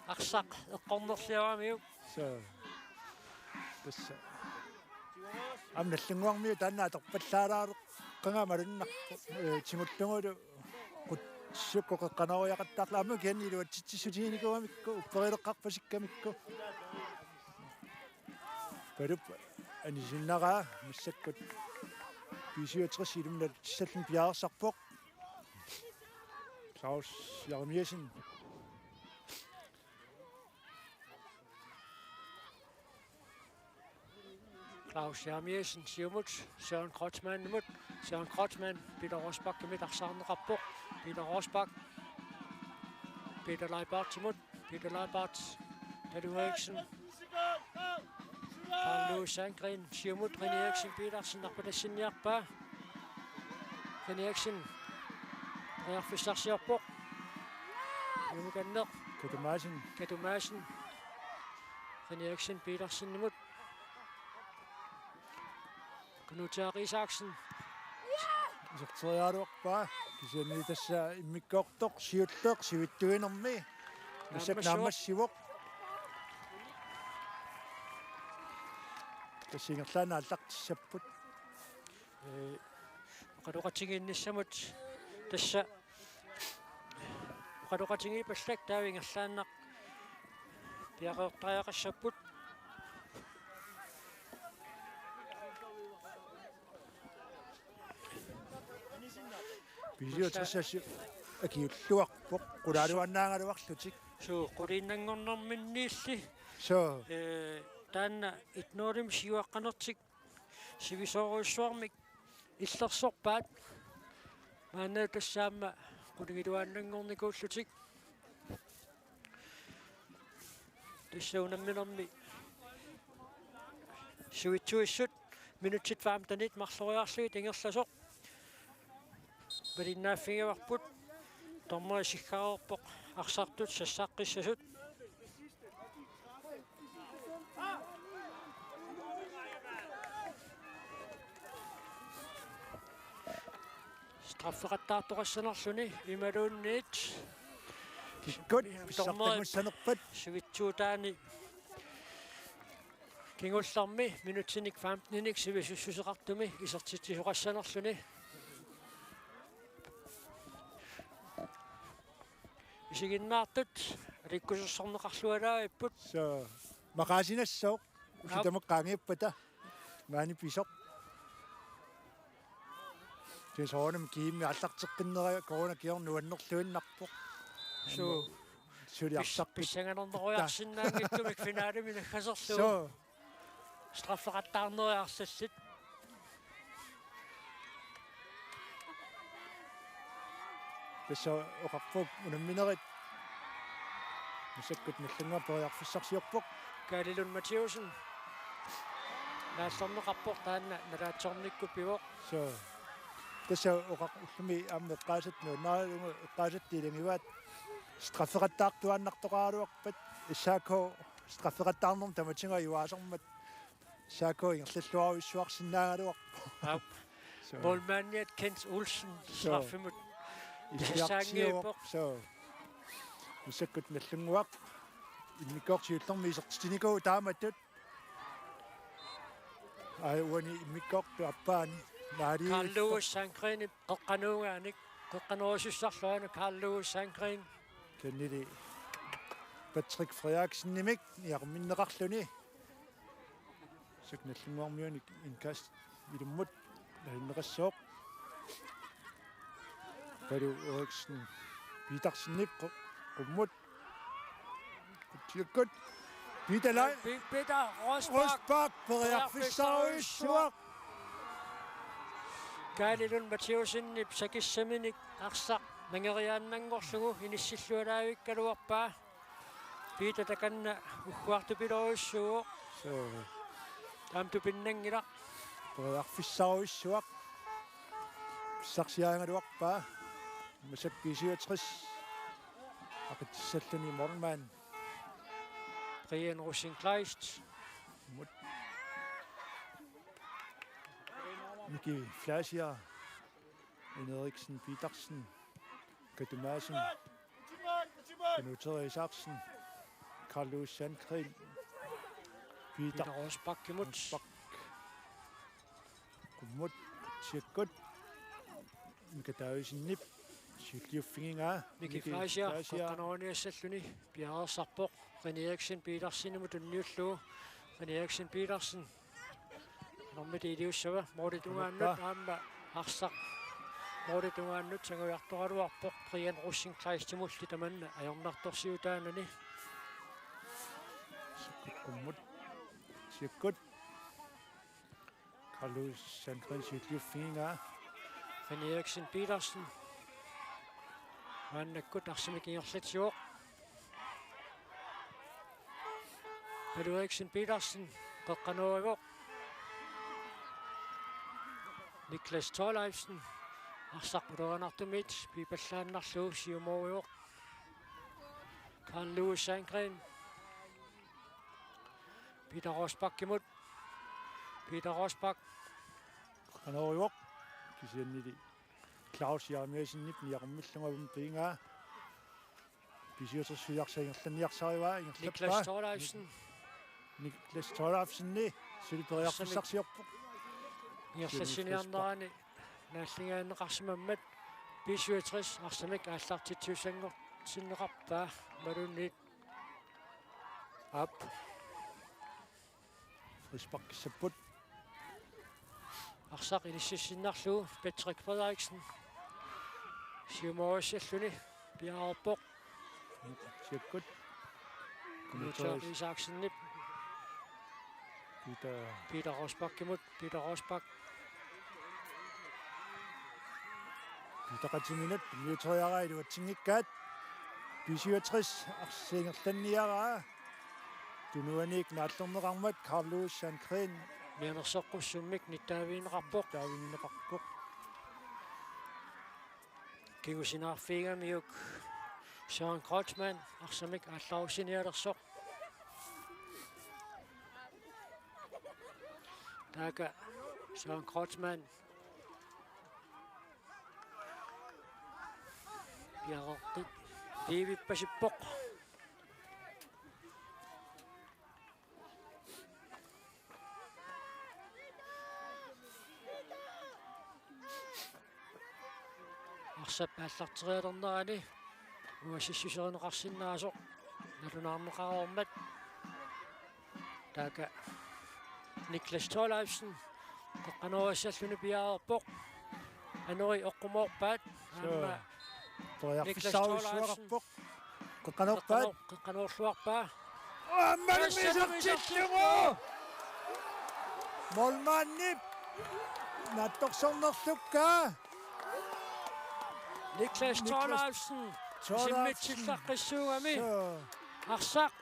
Arsaq eqqornerlioramiuk. Suu. Tassa. Aamma Nallinnguarmiut taanna atorpallaalaartoq qanga malunnarpoq, ee, tigullugulu qut-, sukkut qeqqanooriaqattaarluni aamma kisianni iluatsitsissutiginikuugamikku upperileqqarpasikkamikku. Palup anisinnaraa massakkut B syvogtres ilummut nalutissalluni piareersarpoq. Claus Jeremiassen. Claus Jeremiassen siumut Søren Kreutzmannimut. Søren Kreutzmann Peter Rosbachimit arsaarneqarpoq. Peter Rosbach. Peter Leibartimut. Peter Leibart. Talu Eriksen. Carl Louis Sandgren siumut René Eriksen Petersen arpatassinniarpaa. René Eriksen periarfissarsiorpoq. Imukanneq. Katumaassenip. Katumaassenip. René Eriksen Petersenimut. Kunuutaaq Isaksen. Iserteriaraluarpaa. Kisianni tassa immikkoortoq siulleq sivitsuinermi. Massakkut naammassivoq. Naammassivoq. Tassa ingerlaannaq aallartissapput. Ee, oqaloqatigiinnissamut tassa oqaloqatigiippallak taava ingerlaannaq piareertariaqassapput. B syvogtres akiulluarpoq qulaaluannaagaluarlutik. Suu, quliinnanngornerminniilli. Suu. Ee, taanna et nul-imik siuaqqanertik sivisoorujussuarmik illersorpaat. Maanna tassa aamma qulingiluaannanngornikuullutik. Tassa unamminermi Sivitsuissut minutsit femtenit marloriarlugit ingerlasoq malinnaaffigivarput. Dommeri siggaareerpoq arsartut sassaqqissasut. Straffeqattaartoqassanerluni imaluunniit Kikkut, dommeri pissartagussanerpat. Sivitsuutaani kingullermi minutsinik femteninik sivisussuseqartumi isertitsisoqassanerluni. Isiginnaartut alikkusersorneqarlualaavipput. So, maqaasinassooq. Aap. Usitamik qaangiuppata. Maani pisoq. Kisianni soorunami kiimmi aallarteqqinnera corona kingorna nuannerluinnarpoq. Suu. Suli pis-, arsarpit. Pissanganarnerujarsinnaanngitsumik finalemi naggaserlugu. Suu. Straffeqattaarneri arsassit. Tassa oqarpoq unamminerit. Massakkut Nagdlunguaq periarfissarsiorpoq. Kaali Lund Mathiussen. Naallerneqarpoq taanna nalaatsornikkut pivoq. Suu. Tassa oqaq ullumi aamma eqqaasat nuannaarlugu eqqaasat ilagivaat straffeqattaartuaannartoqaraluarpat S A K straffeqattaarnermut tamatigut ajugaasarmat S A K ingerlalluarujussuarsinnaagaluarpoq. Aap. Suu. Målmandiat Kent Olsen. Suu. Straffimut. Iliartiuvoq. Saangiippoq. Suu. Massakkut Nagdlunguaq. Immikkoortoq siullermik isertitsinikuuvoq taamatut. Ai uani immikkoortoq appaani. Maali. Carl Lewis Sandgrenip qeqqanuugaanik. Qeqqanerusussarlu aana Carl Lewis Sandgren. Kennedy Patrick Frederiksenimik niaqumminneqarluni. Massakkut Nagdlunguarmiunik indkast ilummut nalinneqassooq. Palu Eriksen Petersenip qu-, qummut. Tikkut. Peter Lai. Pe-, Peter Rosbach. Rosbach periarfissarujussuaq. Kaali Lund Mathiussenip sakissaminik arsaq nangeriaannanngorlugu inissillualaavikkaluarpaa. Peter takanna ugguartupilorujussuuvoq. Suu. Taama tupinnanngilaq. Periarfissarujussuaq. Pissarsiaagaluarpaa. Massakkut B syvogtres. Aqitsissalluni målmand. Brian Rosing Kleist. Mut. Miki Fleischer. Henriksen Petersen. Katumasen. Knuter Isaksen. Carlos Sandgren. Peter. Peter Rosbachimut. Rosbach. Qummut. Tikkut. Mika Davidsenip. Siulliuffigigaa. Miki Fleischer. Fleischer. Qeqqanoorniassalluni. Piareersarpoq. René Eriksen Petersenimut tunniullugu. René Eriksen Petersen. Normit iliussava. Målip tungaannut aamma arsaq. Målip tungaannut sangujartoraluarpoq Brian Rosing Kleistimulli tamanna ajornartorsiutaanani. Qummut. Tikkut. Carlos Sandgren siulliuffigigaa. René Eriksen Petersen. Maannakkut arsamik ingerlatsivoq. Palu Eriksen Petersen qeqqanoorivoq. Niklas Thorleifsen arsaq ulorianartumit piipallaannarlugu siumoorivoq. Carl Lewis Sandgren. Peter Rosbachimut. Peter Rosbach. Qanoorivoq. Kisiannili Claus Jeremiassenip niaqummillunga piingaa. B syvogtres arsaq ingerlanniarsarivaa, ingerlappaa. Niklas Thorleifsen. Niklas Thorleifseni suli periarfissarsiorpoq. Ingerlassiniarnerani naalligineqarsimammat B syvogtres arsamik aallartitsisussanngortinneqarpaa imaluunniit. Aap. Frisparkissapput. Arsaq inississinnarlugu Patrick Frederiksen. Siumoorissalluni piareerpoq. Tikkut. Knuter Isaksenip. Peter. Peter Rosbachimut. Peter Rosbach. Peter Qatiminut. Knuteriaraa iluatsinngikkaat. B syvogtres arsaq ingerlanniaraa. Tunuaniit naallerneqarmat Carlos Sandgren Mianersoqqussummik nittaavigineqarpoq. Nittaavigineqarpoq. Kingusinaarfiigamiuk Søren Kreutzmann arsamik aallarussinialersoq. Taakku Søren Kreutzmann piareeqqit pivippasippoq. Arsap aallarterialernerani uassissuserineqarsinnaasoq nalunaarneqareermat. Taakku Niklas Thorleifsen qeqqanoorissalluni piareerpoq. Anori oqqumoorpaat. Soo. Aamma Niklas Thorleifsen. Periarfissarujussuaqarpoq. Qeqqanoorpaat. Qeqqanoo-, qeqqanoorluarpaa. Aamma isertittugu! Målmandip naatsorsornerlukkaa. Niklas Niklas Thorleifsen. Thorleifsen. Simmitsillaqqissuugami. Soo. Arsaq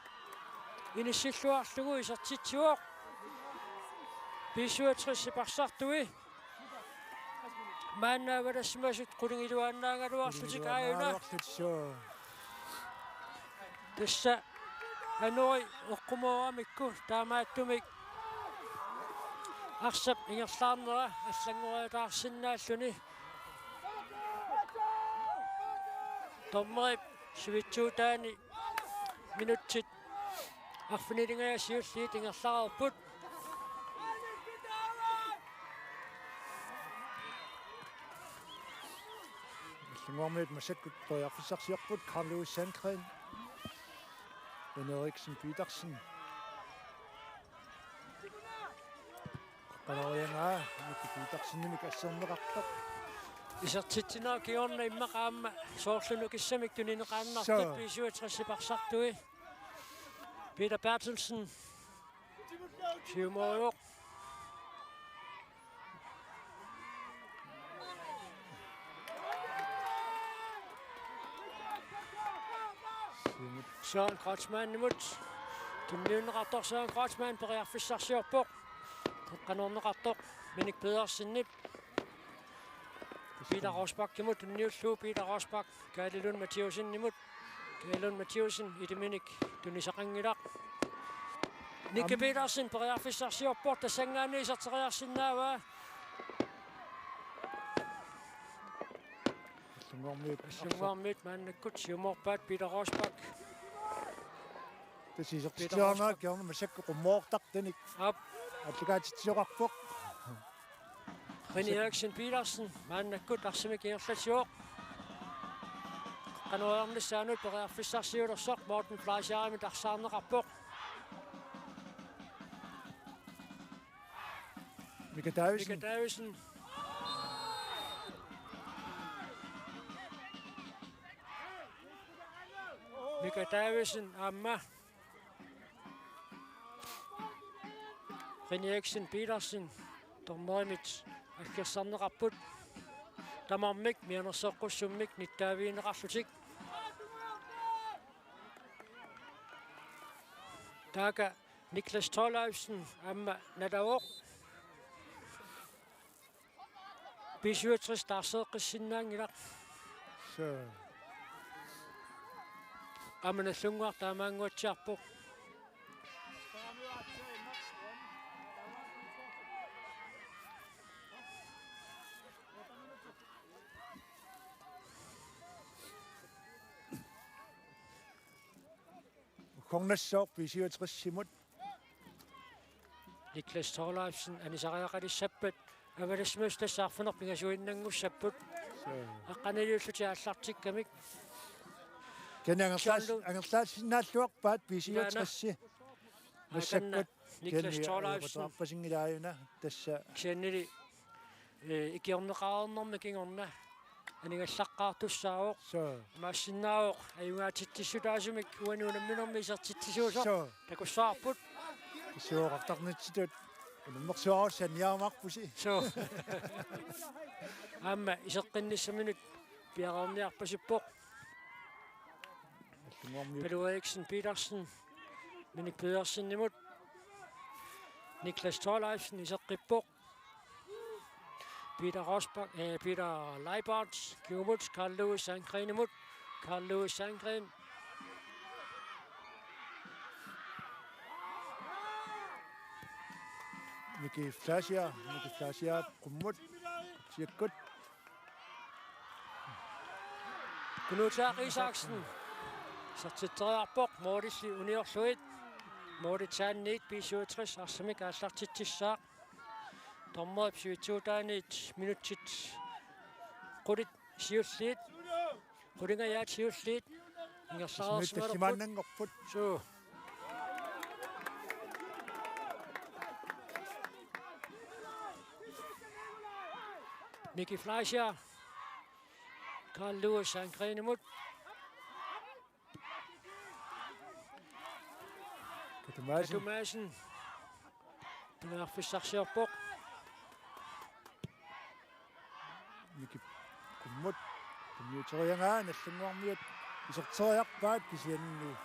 inissilluarlugu isertitsivoq. B syvogtres arsartui. Maanna avalassimasut qulingiluaannaagaluarlutik aajuna. Qulingiluaannaagaluarlutik, soo. Tassa Anori oqqumooramikku taamaattumik arsap ingerlaarnera allanngoriataarsinnaalluni. Dommerip sivitsuutaani minutsit arfinilingajat siulliit ingerlareerput. Allanngormiut massakkut periarfissarsiorput, Carl Louis Sandgren, Benny Eriksen Petersen. Qanoq iangaa, Miki Petersenimik asserneqartoq. Isertitsinerup kingorna immaqa aamma soorlu nukissamik tunineqaannartut. Soo. B syvogtres arsartui. Peter Berthelsen. Siumoorujoq. Søren Kreutzmannimut. Tunniunneqartoq Søren Kreutzmann periarfissarsiorpoq. Qeqqanoorneqartoq Minik Pedersenip. Peter Rosbachimut tunniullugu Peter Rosbach. Kaali Lund Mathiassenimut. Kaali Lund Mathiassen ilaminik tunisaqanngilaq. Nikke Am- Petersen periarfissarsiorpoq, tassanngaanniit iserteriarsinnaavaa. Allanngormiut. Allanngormiut maannakkut siumoorpaat Peter Rosbach. Tassa isertitsiarnera Peter Rosbach. Kingorna massakkut qummoortartanik. Aap. Aallakaatitsisoqarpoq. René Eriksen Petersen maannakkut arsamik ingerlatsivoq. Qanoq inissaanut periarfissarsiulersoq Morten Fleischerimit arsaarneqarpoq. Mika Davidsen. Mika Davidsen. Mika Davidsen aamma René Eriksen Petersen dommerimit aggersarneqarput. Tamarmik mianersoqqussummik nittaavigineqarlutik. Taakku Niklas Thorleifsen aamma nalavoq. B syvogtres taarseeqqissinnaanngilaq. Soo. Aamma Nagdlunguaq taamaannguatsiarpoq. Uggornassooq B syvogtresimut. Niklas Thorleifsen anisariaqalissappat avalassimasut tassa arfineq-pingasuinnanngussapput. Soo. Aqqaniliullutik aallartikkamik. Kisianni angerlaas-, John Lu-, angerlaarsinnaalluarpaat B syvogtresi. Ilaana. Massakkut. Aakanna Niklas Thorleifsen. Kisianni upaarpasinngilaajuuna tassa. Kisiannili, eh, ikiorneqareernermi kingorna aningallaqqaartussaavoq. Soo. Imaassinnaavoq ajugaatitsissutaasumik uani unamminermi isertitsisuusoq. Soo. Takussavarput. Sooqartarnitsitut unammersuarussi anniaarumaarpusi. Soo. Aamma iseqqinnissaminut piareerniarpasippoq. Allanngormiut. Pelle Eriksen Petersen. Minik Pedersenimut. Niklas Thorleifsen iseqqippoq. Peter Rosbach, eh, Peter Leibert, kingumut Carl Louis Sandgrenimut. Carl Louis Sandgren. Miki Fleischer, Miki Fleischer, qummut, siakkut. Kunuutaaq Isaksen. Isertitseriarpoq, målilli uniorlugit. Målit saanniit B syvogtres arsamik aallartitsissaaq. Dommerip sivitsuutaaniit minutsit qulit siulliit. Qulingajaat siulliit. Ingerlareersimalerput. Tallimaannanngorput. Suu. Miki Fleischer. Carl Louis Sandgrenimut. Katu Madsen. Katu Madsen. Periarfissarsiorpoq. Miki qummut. Tunniuteriaraa Nallunnguarmiut iserteriarpaat kisianni.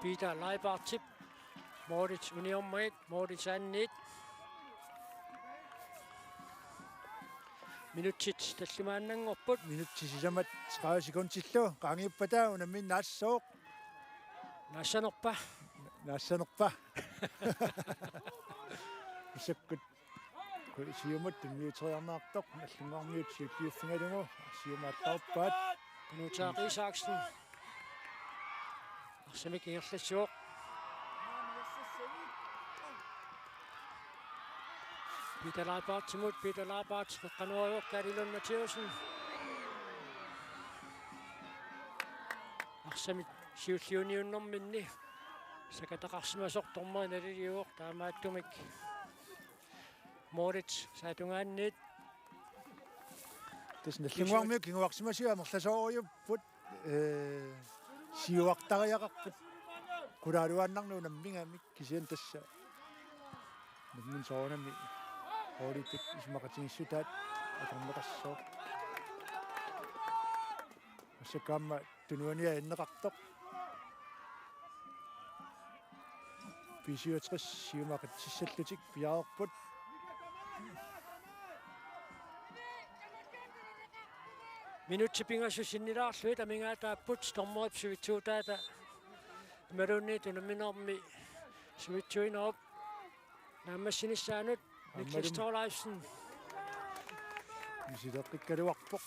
Peter Leibertip. Målit uniormagit, målit saanniit. Minutsit tallimaannanngorput. Minutsit sisamat tredive sekundillu qaangiuppata unammineq naassooq. Naassanerpa? Naassanerpa? Isakkut. Ku-, siumut tunniuteriarneqartoq, Nallunnguarmiut siulliuffigalugu, siumut aallarpaat. Kunuutaaq Isaksen. Arsamik ingerlassivoq. Peter Leibertimut, Peter Leibert, qeqqanoorivoq Kaali Lund Mathiassen. Arsamik siulliuniunnerminni sakataqarsimasoq dommeri naliliuvoq, taamaattumik målit saatungaanniit. Tassa Nallunnguarmiut kinguarsimasuat amerlasoorujupput, ee, siuartariaqarput. Qulaaluaannarneq unammigamik kisianni tassa. Unammineq soorunami målitut isumaqatigiissutaat atorneqassooq. Massakkut aamma tunuaniaanneqartoq. B syvogtres siumut aqitsissallutik piareerput. Minutsit pingasut sinnilaarlugit amigaataapput, dommerip sivitsuutaata imaluunniit unamminermi sivitsuinerup naammassinissaanut. Niklas Thorleifsen. Misileqqikkaluarpoq.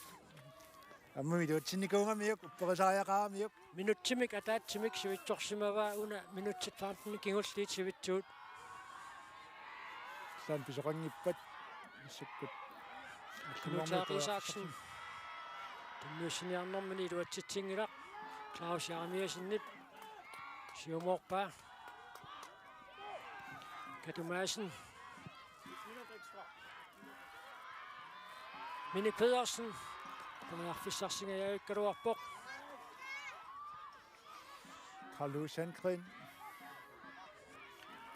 Aamma iluatsinnikuugamiuk, upperisariaqaramiuk. Minutsimik ataatsimik sivitsorsimavaa, una minutsit femten kingulliit sivitsuut. Taanna pisoqanngippat. Massakkut. Kunuutaaq Isaksen. Tunniussiniarnermini iluatsitsinngilaq. Claus Jeremiassenip siumoorpaa. Katu Madsen. Minik Pedersen. Periarfissarsingajavikkaluarpoq. Carl Louis Sandgren.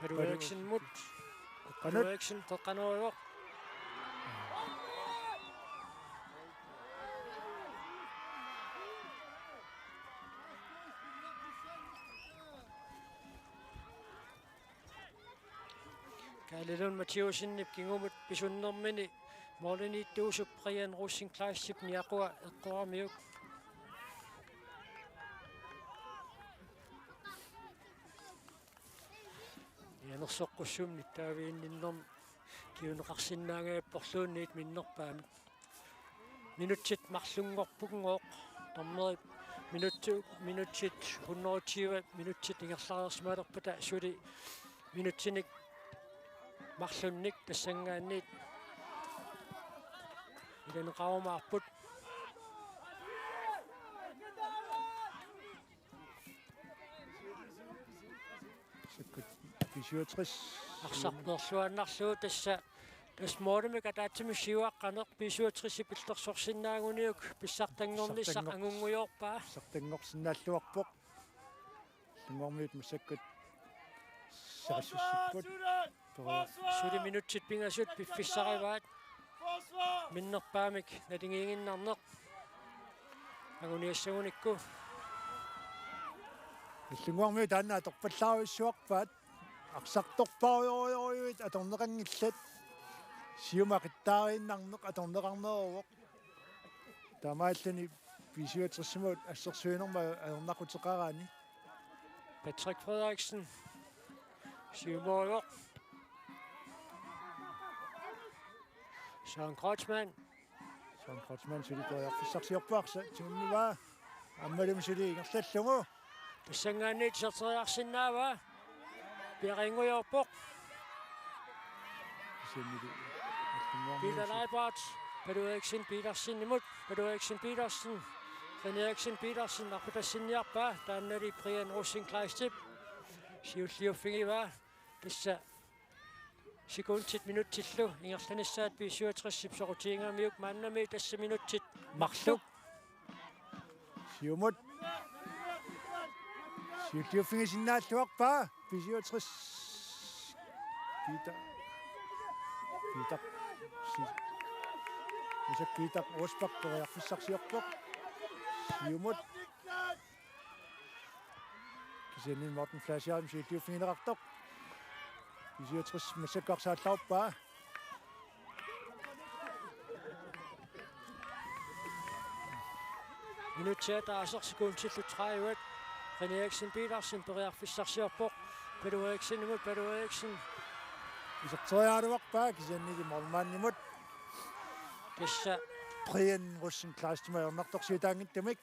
Palu Palu Eriksenimut. Qeqqanut. Palu Eriksen qeqqanoorivoq. Kaali Lund Mathiassenip kingumut pisunnermini målimiittuusup Brian Rosenkreuzip niaqua eqqoramiuk. Janersoqqussummi nittaaviginninnermi kinguneqarsinnaanngilaq porluunniit minnerpaamik. Minutsit marlunngorpunngooq. Dommerip minutsi-, minutsit hundrede og tyve minutsit ingerlareersimalerpata suli minutsinik marlunnik tassanngaanniit ilaneqarumaarput. Sikkut B syvogtres. Arsarnerluannarlugu tassa. Tassa målimik ataatsimik siuaqqaneq B syvogtres-ip illersorsinnaaguniuk pissartanngornissaq. Pissartanngor-, angunngujoorpaa. Pissartanngorsinnaalluarpoq. Nallunnguarmiut massakkut saassussipput. Suli minutsit pingasut piffissarivaat. Minnerpaamik naligiiginnarneq anguniassagunikku. Nallunnguarmiut taanna atorpallaarujussuarpaat. Arsartorparujorujuit atorneqanngillat. Siumut aqittaariinnarneq atorneqarneruvoq. Taamaalluni B syvogtresimut assersuinermut ajornaquteqaraanni. Patrick Frederiksen. Siumoorujoq. Søren Kreutzmann. Søren Kreutzmann suli periarfissarsiorpoq, arsaq tigunngilara. Aammalumi suli ingerlallugu. Tassanngaanniit iserteriarsinnaavaa. Piareerngujoorpoq. Kisiannili. Peter Leibarth, Palu Eriksen Petersenimut, Palu Eriksen Petersen, René Eriksen Petersen, arpatassinniarpaa, taannali Brian Rosing Kleistip. Siulliuffigivaa, tassa sekundit minutsillu ingerlanissaat B syvogtresip soqutigigamiuk, maannami tassa minutsit marluk. Siumut. Siulliuffigisinnaalluarpaa B syvogtres. Peter. Peter. Si-, Isak Peter Rosbach periarfissarsiorpoq. Siumut. Kisianni Morten Fleischer siulliuffigineqartoq. B syvogtres massakkut arsaallappaa. Minutsit ataaseq sekundillu tredive. René Eriksen Petersen periarfissarsiorpoq. Palu Eriksenimut, Palu Eriksen. Iserteriaraluarpaa kisiannili målmandimut. Tassa Brian Rosing Kleistimut ajornartorsiutaanngitsumik.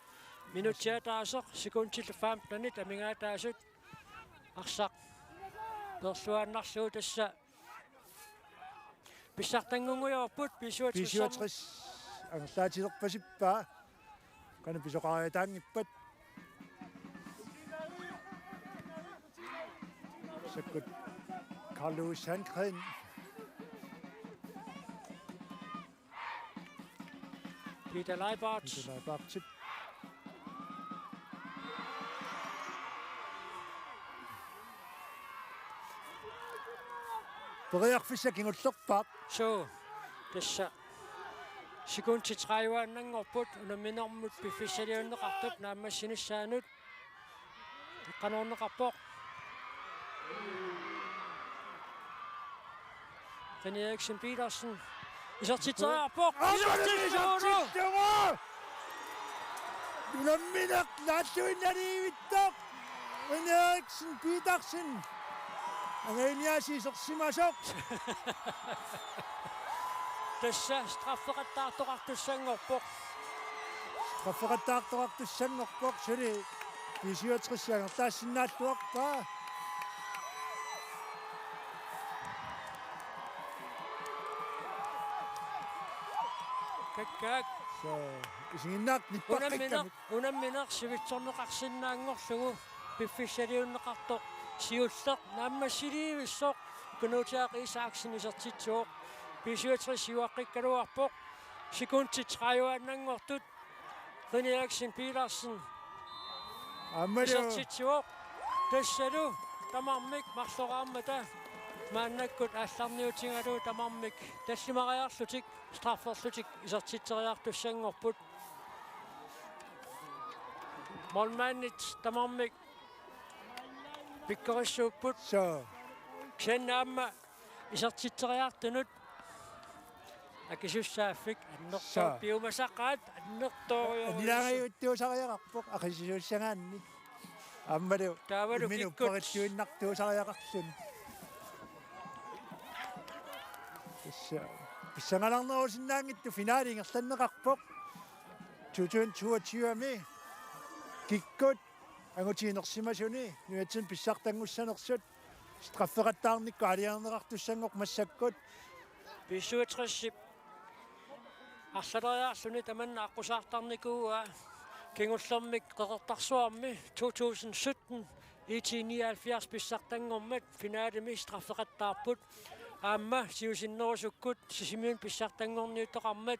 Minutsit ataaseq sekundillu femtenit amigaataasut. Arsaq peerluaannarlugu tassa pissartanngunngujoorput B syvogtres. B syvogtres angerlaatilerpasippaa. Qanoq pisoqariataanngippat. Sakkut Carl Lewis Sandgren. Peter Leibarth. Peter Leibarthip. Periarfissaq kingullerpaaq. Suu, tassa. Sekundit tredive-annanngorput unamminermut piffissaliunneqartut naammassinissaanut. Eqqanoorneqarpoq. René Eriksen Petersen. Isertitseriarpoq. Aamma isertitsuuvoq! Isertitsuuvoq! Unammineq naalluinnaliivittoq. René Eriksen Petersen. Angajuniaasiit isersimasoq. Tassa straffeqattaartoqartussanngorpoq. Straffeqattaartoqartussanngorpoq suli B syvogtres angerlaassinnaalluarpaa. Kakkaak. Suu, isiginnaartut nippaqqikkamik. Unammineq, unammineq sivitsorneqarsinnaanngorlugu piffissaliunneqartoq siulleq naammassiliivissoq Knud Jaak Isaksen isertitsuuvoq. B syvogtres siuaqqikkaluarpoq. Sekundit tredive-annanngortut. René Eriksen Petersen. Aammalu. Isertitsivoq. Tassalu tamarmik marloraarmata maannakkut aallarniutigalugu tamarmik tallimariarlutik strafferlutik isertitseriartussanngorput. Målmandit tamarmik pikkorissuupput. Suu. Kisianni aamma isertitseriartunut akisussaaffik annertooq. Suu. Piumasaqaat annertooq. Annilaangajuttuusariaqarpoq akisussagaanni. Aammalu taavalu imminut kikkut upperilluinnartuusariaqarluni. Tassa pissanganarnerusinnaanngitsoq finaali ingerlanneqarpoq. To tusind toogtyve-mi kikkut angutiginersimasuni nunatsinni pissartanngussanersut straffeqattaarnikkut aalajangerneqartussanngorpoq massakkut. B syvogtres-ip arlaleriarluni tamanna aqqusaartarnikuuaa kingullermik Qeqertarsuarmi to tusind sytten I T nioghalvfjerds pissartanngormat finalemi straffeqattaarput. Aamma siusinnerusukkut Sisimiuni pissartanngorniuttoqarmat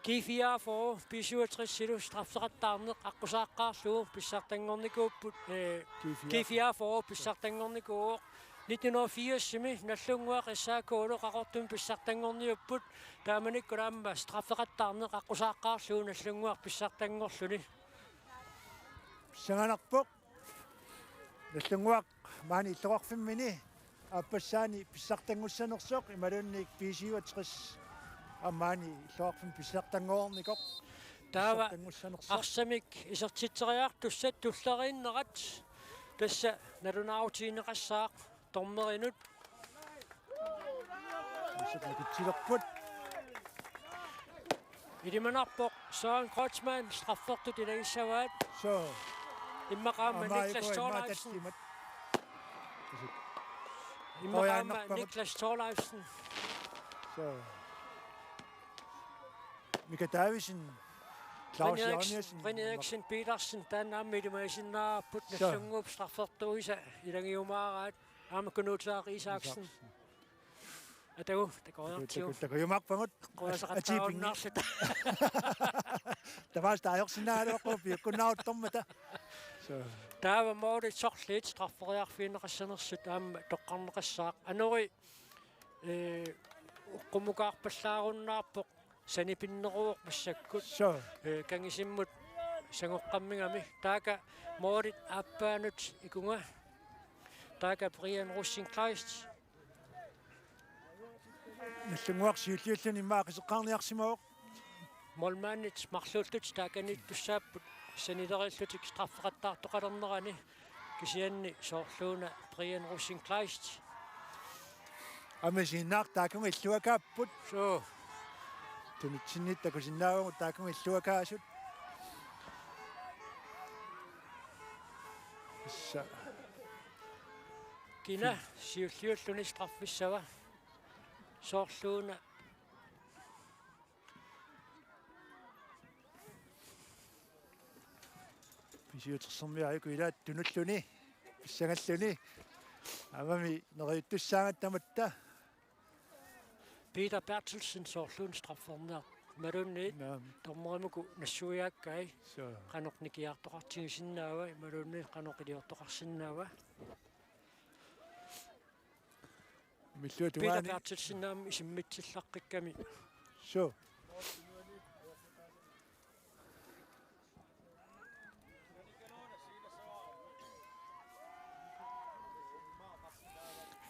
G fireogfyrre B syvogtres-ilu straffeqattaarneq aqqusaaqqaarlugu pissartanngornikuupput, eh, G fireogfyrre. G fireogfyrre pissartanngornikuuvoq. Nitten hundrede og firs-imi Nagdlunguaq S A K-lu Qaqortumi pissartanngorniupput. Taamanikkut aamma straffeqattaarneq aqqusaaqqaarlugu Nagdlunguaq pissartanngorluni. Pissanganarpoq. Nagdlunguaq Maani illoqarfimmini aappassaani pissartanngussanersoq imaluunniit B syvogtres aamma maani illoqarfimmi pissartanngornikoq. Taava pissartanngussanersoq. Arsamik isertitseriartussat tulleriinnerat tassa nalunaarutigineqassaaq dommerinut. Isertitseriarput. Ilimanarpoq Søren Kreutzmann straffertut ilagissavaat. Soo. Immaqa aamma Niklas Thorleifsen. Immaqa aamma Niklas Thorleifsen. Soo. Mika Davidsen. Claus Jeremiassen. Rene Eriksen Petersen, taanna aamma ilimagisinnaavarput. Soo. Nagdlunguup straffertuisa ilagiumaaraat. Aamma Knud Isaksen. Isaksen. Atagu, takooriartigu. Taku-, takujumaarpagut. Quasaqattaarunnaarluta. Tamaasa taajorsinnaagaluarput piukkunnaaruttormata. Soo. Taava moolit sorliit strafferiarfigineqassanersut aamma toqqarneqassaaq. Anori, ee, oqqumukaarpallaarunnaarpoq sanipinneruvoq massakkut. Soo. Ee, Kangisimmut sangoqqammigami. Taaka moolit aappaanut ikunga. Taaka Brian Rosing Kleist. Nagdlunguaq siulliulluni immaqa qiseqqaarniarsimavoq. Målmandit marluullutik taakaniittussaapput sanilerillutik straffeqattaartoqalernerani kisianni soorluuna Brian Rosing Kleist. Amisiinnaaq taakkunga illuakaapput. Soo. Tunitsinnit takusinnaavugut taakkunga illuakaasut. Issa. Kina siulliulluni straffissava? Soorluuna. B syvogtressermiut aajuku ilaat tunulluni. Pissangalluni. Aammami neriuttussaagatta tamatta. Peter Berthelsen soorluuna strafferniartoq. Imaluunniit. Naam. Dommerimut nassuiaakkai. Soo. Qanoq nikiartoqartigisinnaava, imaluunniit qanoq iliortoqarsinnaava. Milluat Peter tungaani. Berthelsen aamma isimmitsillaqqikkamik. Soo.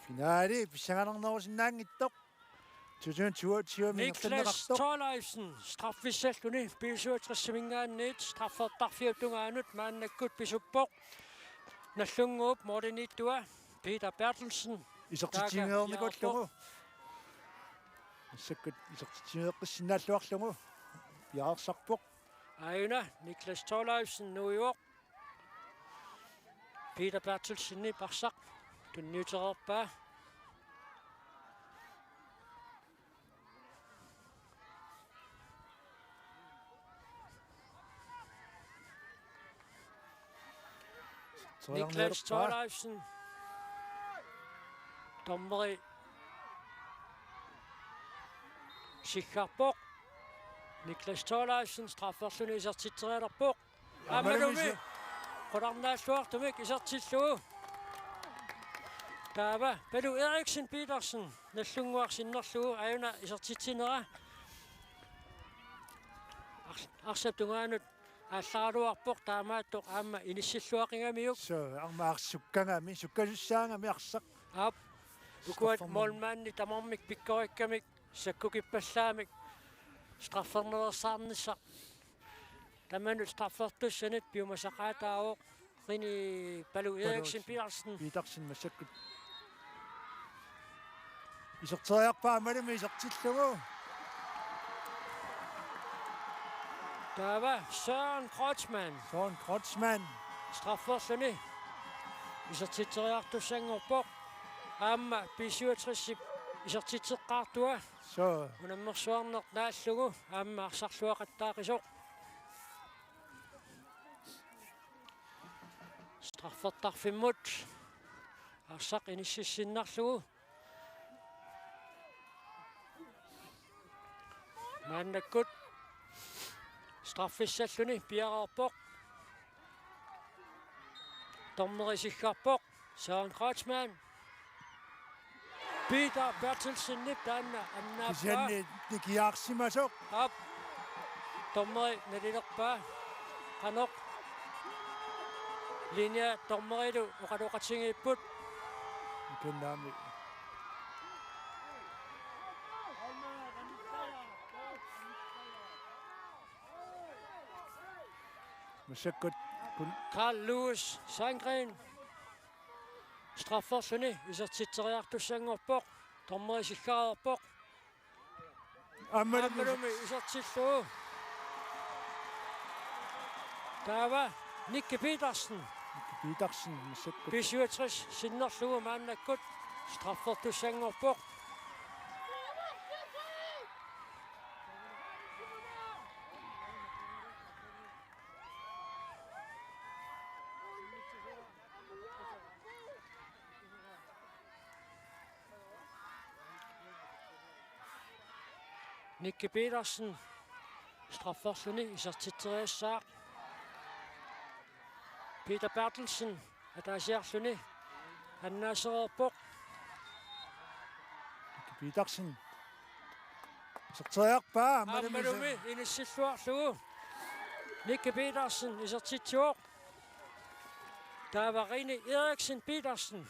Finaali pissanganarnerusinnaanngitsoq. Tusind toogtyve Niklas Thorleifsen, straffissalluni B syvogtresiminngaanniit straffertarfiup tungaanut maannakkut pisuppoq. Nagdlunguup målimiittua Peter Berthelsen. Isertitsimeernikullugu. Massakkut isertitsimeeqqissinnaalluarlugu. Piareersarpoq. Aajuna Niklas Thorleifsen nuivoq. Peter Berthelsenip arsaq tunniutereerpaa. Niklas Thorleifsen. Dommeri siggarpoq. Niklas Thorleifsen strafferluni isertitserialerpoq. Aammalumi. Qularnaalluartumik isertillugu. Taava Palu Eriksen Petersen Nagdlunguaq sinnerlugu aajuna isertitsinera. Ars-, arsap tungaanut aallaraluarpoq taamaattoq aamma inissilluaqigamiuk. Soo, aamma arsaq sukkagami, sukkasussaagami arsaq. Aap. Ukua målmandit tamarmik pikkorikkamik sakkukippallaamik straffernereersaarnissaq. Tamanut straffertussanit piumasaqaataavoq Rene Palu Eriksen Petersen. Petersen massakkut. Iserteriarpaa aammalumi isertillugu. Taava Søren Kreutzmann. Søren Kreutzmann. Strafferluni isertitseriartussanngorpoq. Aamma B syvogtresip isertitseqqaartua. Soo. Unammersuarneq naallugu aamma arsarluaqattaaqisoq. Straffertarfimmut arsaq inississinnarlugu. Maannakkut straffissalluni piareerpoq. Dommeri siggarpoq. Søren Kreutzmann. Peter Berthelsenip taanna annaappaa. Kisianni nikiaarsimasoq. Aap. Dommeri nalilerpaa. Qanoq. Linja dommerilu oqaloqatigiipput. Unnaami. Massakkut kun- Carl Lewis Sandgren. Strafferluni isertitseriartussanngorpoq. Dommeri siggareerpoq. Aammalumi. Aammalumi isertillugu. Taava Nicky Petersen. Nicky Petersen, massakkut. B syvogtres sinnerlugu maannakkut straffertussanngorpoq. Nicky Petersen strafferluni isertitseriassaaq. Peter Berthelsen ataasiarluni annaasereerpoq. Nicky Petersen. Iserteriarpaa, aammalumi. Aammalumi inissilluarlugu. Nicky Petersen isertitsivoq. Taava Rene Eriksen Petersen.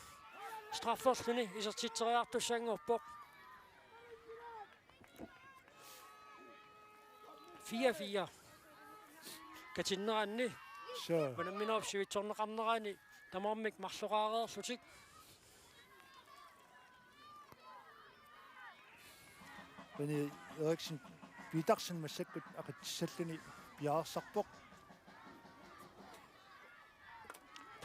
Strafferluni isertitseriartussanngorpoq. Fire fire. Katinneranni. Suu. Unamminerup sivitsorneqarnerani tamarmik marloqareerlutik. Rene Eriksen Petersen massakkut aqitsissalluni piareersarpoq.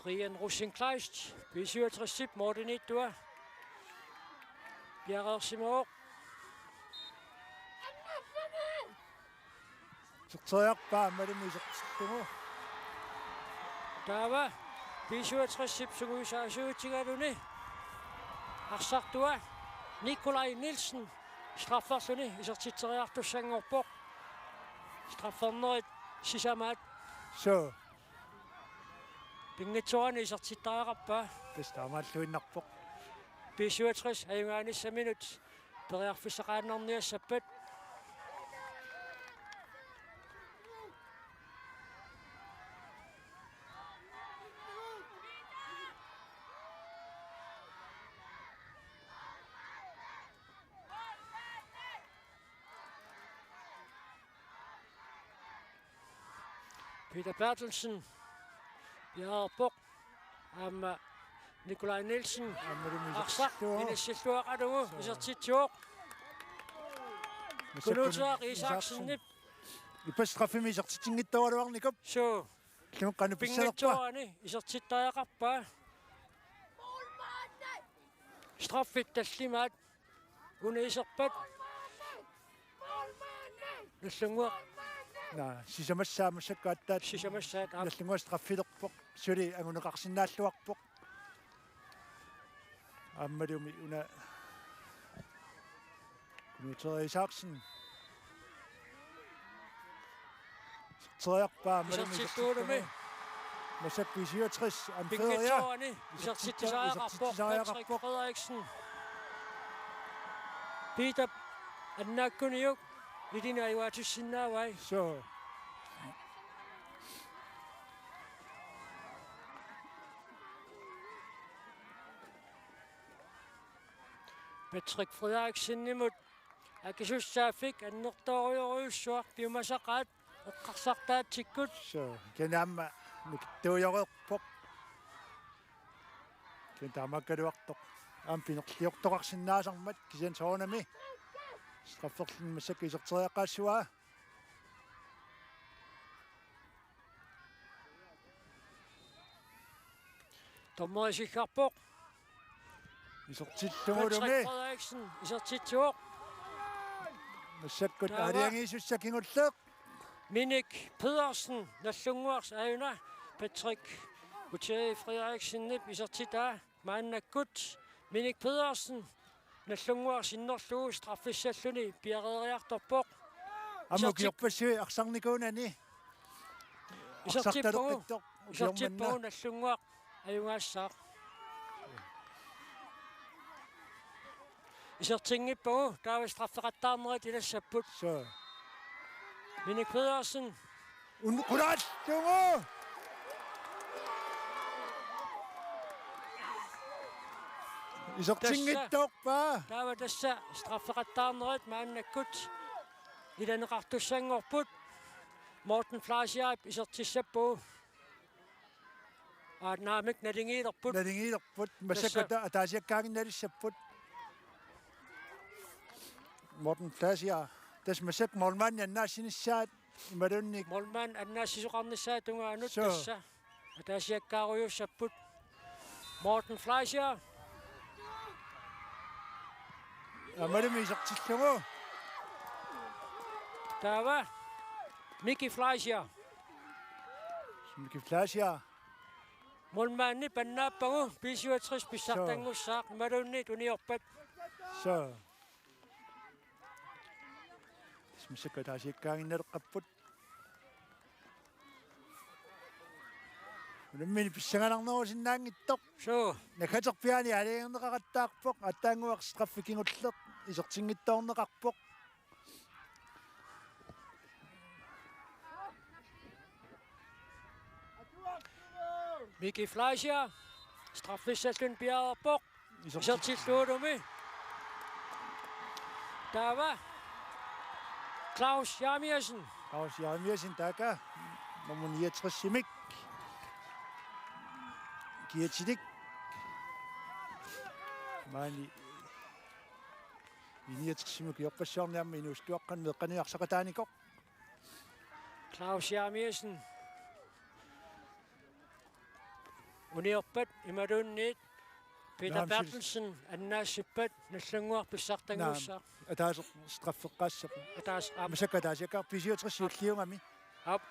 Brian Rosenkleist, B syvogtres-ip målimiittua. Piareersimavoq. Iserteriarpaa, aammalumi isertillugu. Taava B syvogtres-ip sungiusaasuutigaluni arsartua Nikolaj Nielsen strafferluni isertitseriartussanngorpoq. Straffernerit sisamaat. Suu. Pinngitsoorani isertittariaqarpaa. Tassa taamaalluinnarpoq. B syvogtres ajugaanissaminnut periarfissaqaannarniassappat. Peter Berthelsen piareerpoq. Aamma Nikolaj Nielsen. Aammalumi arsaq isertillugu. Inissilluaqalugu. Suu. Isertitsivoq. Massakkut Kunuuteaq Isaksen. Isaksenip. Ippassaq straffimik isertitsinngitsoorluarnikuuvoq. Suu. Ilumut qanoq pissalerpa? Pinngitsoorani isertittariaqarpaa. Straffit tallimaat. Una iserpat. Nagdlunguaq. Naa, sisamassaat massakkut aatsaat. Sisamassaat, aap. Nagdlunguaq straffilerpoq. Suli anguneqarsinnaalluarpoq. Aammalumi una Kunuuteaq Isaksen. Iserteriarpaa, aammalumi isertittuulumi. Isertittuulumi. Massakkut B syvogtres anfører. Pinngitsoorani isertittusariaqarpoq. Isertittusariaqarpoq. Patrick Frederiksen. Peter annaakkuniuk ilini ajugaassinnaavai. Suu. Patrick Frederiksenimut akisussaaffik annertoorujorujussuaq piumasaqaat eqqarsartaatsikkut. Suu, kinaamma nikittuujoreerpoq. Kina taamaakkaluartoq. Aamma pinerliortoqarsinnaasarmat kisianni soorunami. Strafferluni massakkut iserteriaqqaassavaa. Dommeri siggarpoq. Isertillugulumi. Patrick Frederiksen isertitsivoq. Massakkut taava aalajangiisussaq kingulleq. Minik Pedersen, Nagdlunguaq aajuna. Patrick Uteri Frederiksenip isertitaa. Maannakkut Minik Pedersen Nagdlunguaq sinnerlugu straffissalluni piareeriartorpoq. Aamma isertip- ukiorpassuit arsarnikuunani. Isertippagu. Arsartaleqqittoq. Isertippagu ukiormanna. Nagdlunguaq ajugaassaaq. Isertinngippagu taava straffeqattaarnerit ilassapput. Suu. Minik Pedersen. Un-, qulaallugu! Isertinngitsoorpaa. Taava tassa straffeqattaarnerit maannakkut ilaneqartussanngorput. Morten Fleischerip isertissappugu. Aa, naamik, naligiilerput. Naligiilerput. Massakkut tassa ata-, ataasiakkaaginnalissapput. Morten Fleischer. Tassa massakkut målmandit annaassinissaat imaluunniit målmandit annaassisoqarnissaat tungaanut. Suu. Tassa ataasiakkaarujussuupput. Morten Fleischer. Aammalumi isertillugu. Taava Miki Fleischer. Miki Fleischer. Målmandip annaappagu B syvogtres pissartanngussaaq, suu, imaluunniit uniorpat. Suu. Tassa massakkut ataasiakkaaginnaleqqapput. Unammineq pissanganarnerusinnaanngitsoq. Suu. Naggaterpiaani aalajangerneqaqattaarpoq, aatsaannguaq straffi kingulleq isertinngitsoorneqarpoq. Miki Fleischer, straffissalluni piareerpoq. Isertillugulumi. Taava Claus Jeremiassen. Claus Jeremiassen taakku nummer niogtres-imik. Kiatilik. Maani niogtres-imik ukiorpassuarni aamma inuusuttuaqqanut meeqqanut arsaqataanikoq. Claus Jeremiassen. Uniorpat imaluunniit Peter, naam, sil- Berthelsen annaassippat Nagdlunguaq pissartanngussaaq. Naam, ataaseq straffeqqaassaaq. Ataaseq, aap. Massakkut ataasiakkaarput B syvogtres siulliugami. Aap.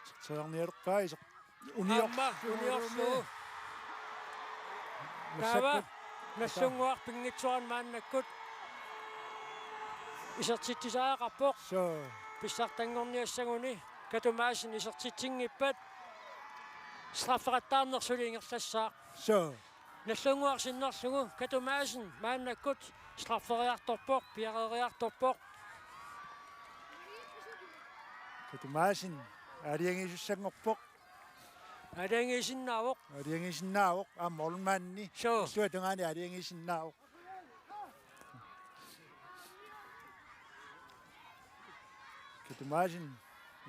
Iserteriarnialerpaa iser-, unior-, aamma uniorlugu. Taava massakkut Nagdlunguaq pinngitsoorani maannakkut isertitsisariaqarpoq. Suu. Pissartanngorniassaguni Katu Madsen isertitsinngippat straffeqattaarneq suli ingerlassaaq. Suu. Nagdlunguaq sinnerlugu Katu Madsen maannakkut strafferiartorpoq, piareeriartorpoq. Katu Madsen aalajangiisussanngorpoq. Aalajangiisinnaavoq. Aalajangiisinnaavoq. Aamma målmandi. Suu. Illuatungaani aalajangiisinnaavoq. Katu Madsen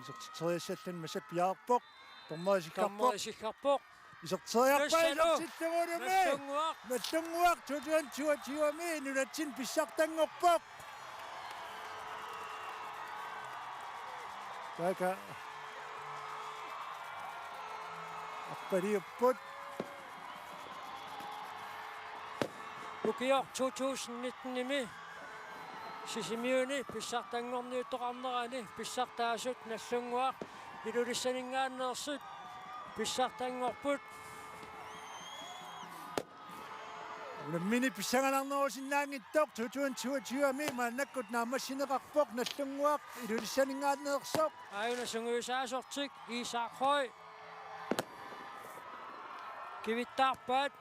isertitseriassalluni massakkut piareerpoq. Dommeri isikkarpoq. Dommeri isikkarpoq. Iserteriarpaa. Tassami isertillugulumi. Nagdlunguaq. Nagdlunguaq to tusind toogtyve-mi nunatsinni pissartanngorpoq. Taakku arpaliupput. Ukioq to tusind nitten-imi Sisimiuni pissartanngorniuttoqarnerani pissartaasut Nagdlunguaq Ilulissaninngaanneersut pissartanngorput. Unammineq pissanganarnerusinnaanngitsoq to tusind toogtyve-mi maannakkut naammassineqarpoq Nagdlunguaq Ilulissaninngaanneersoq. Aajuna sungiusaasortik Isak Høy. Kivittaarpaat.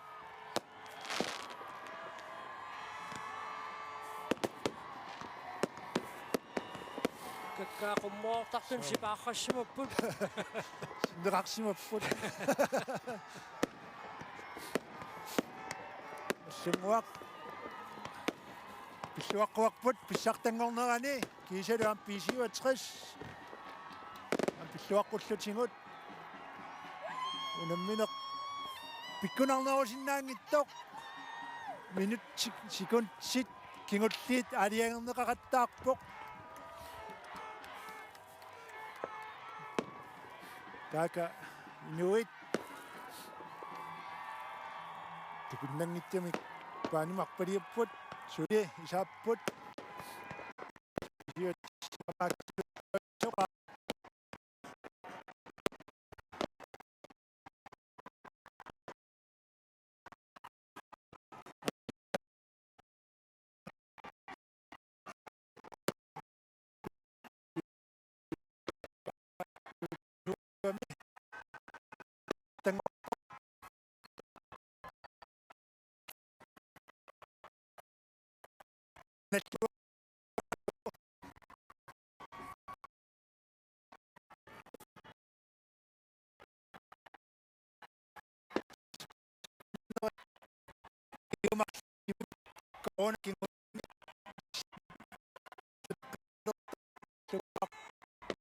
Kakkaak qummoortartut sipaarrassimapput. Sinneqarsimapput. Nagdlunguaq. Pilluaqquarput pissartanngornerani kiisalu aamma B syvogtres. Aamma pilluaqqullutigu. Unammineq pikkunarnerusinnaanngitsoq. Minutsit, sekundit kingulliit aalajangerneqaqattaarpoq. Taakku inuit tupinnanngitsumik baanimi arpaliupput, suli isaapput.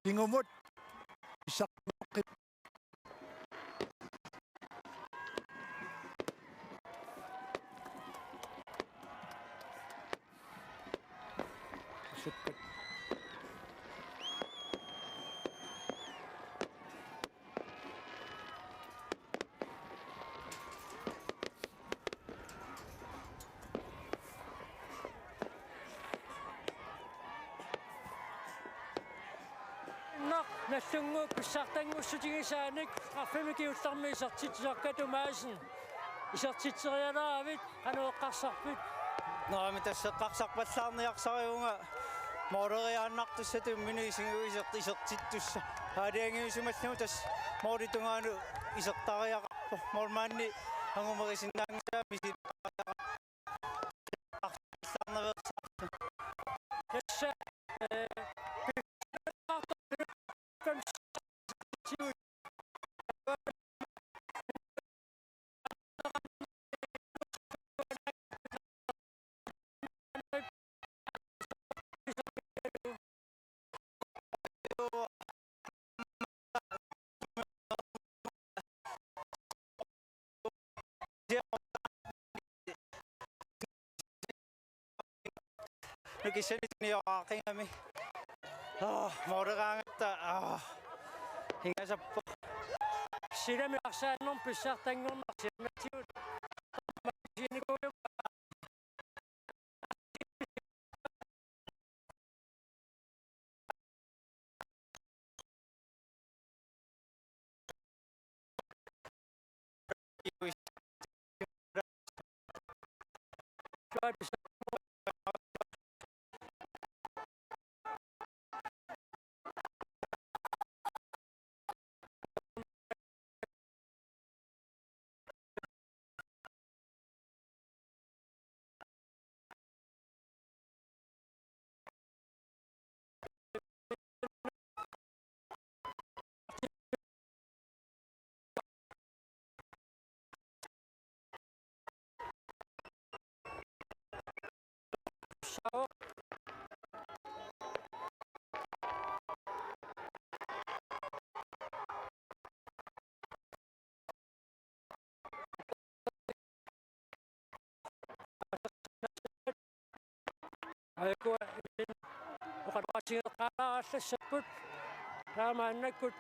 Kingumut. Naq, Nagdlunguup pissartanngussutigissaanik, straffemik kingullermik isertitsisarkat Thomassen. Isertitserialaaravit, qanoq eqqarsarpit? Naamik, tassa eqqarsarpallaarniarsarivunga mooleriaannartussatut imminut isigineq iser-, isertittussaq. Aalajangiusimallugu tassa moolip tungaanut isertariaqarpoq. Moolmandi angumerisinnaanngisaa misilittariaqarpoq. Tassa, eh, Nukissanitsinni oqaaqigami. Aa, mooleraangatta, aa, ingasappoq. Silami arsaannermut pissartanngorneq siammatsigut. Aajukua oqaloqatigeqqaalaarallassapput. Taamaannakkut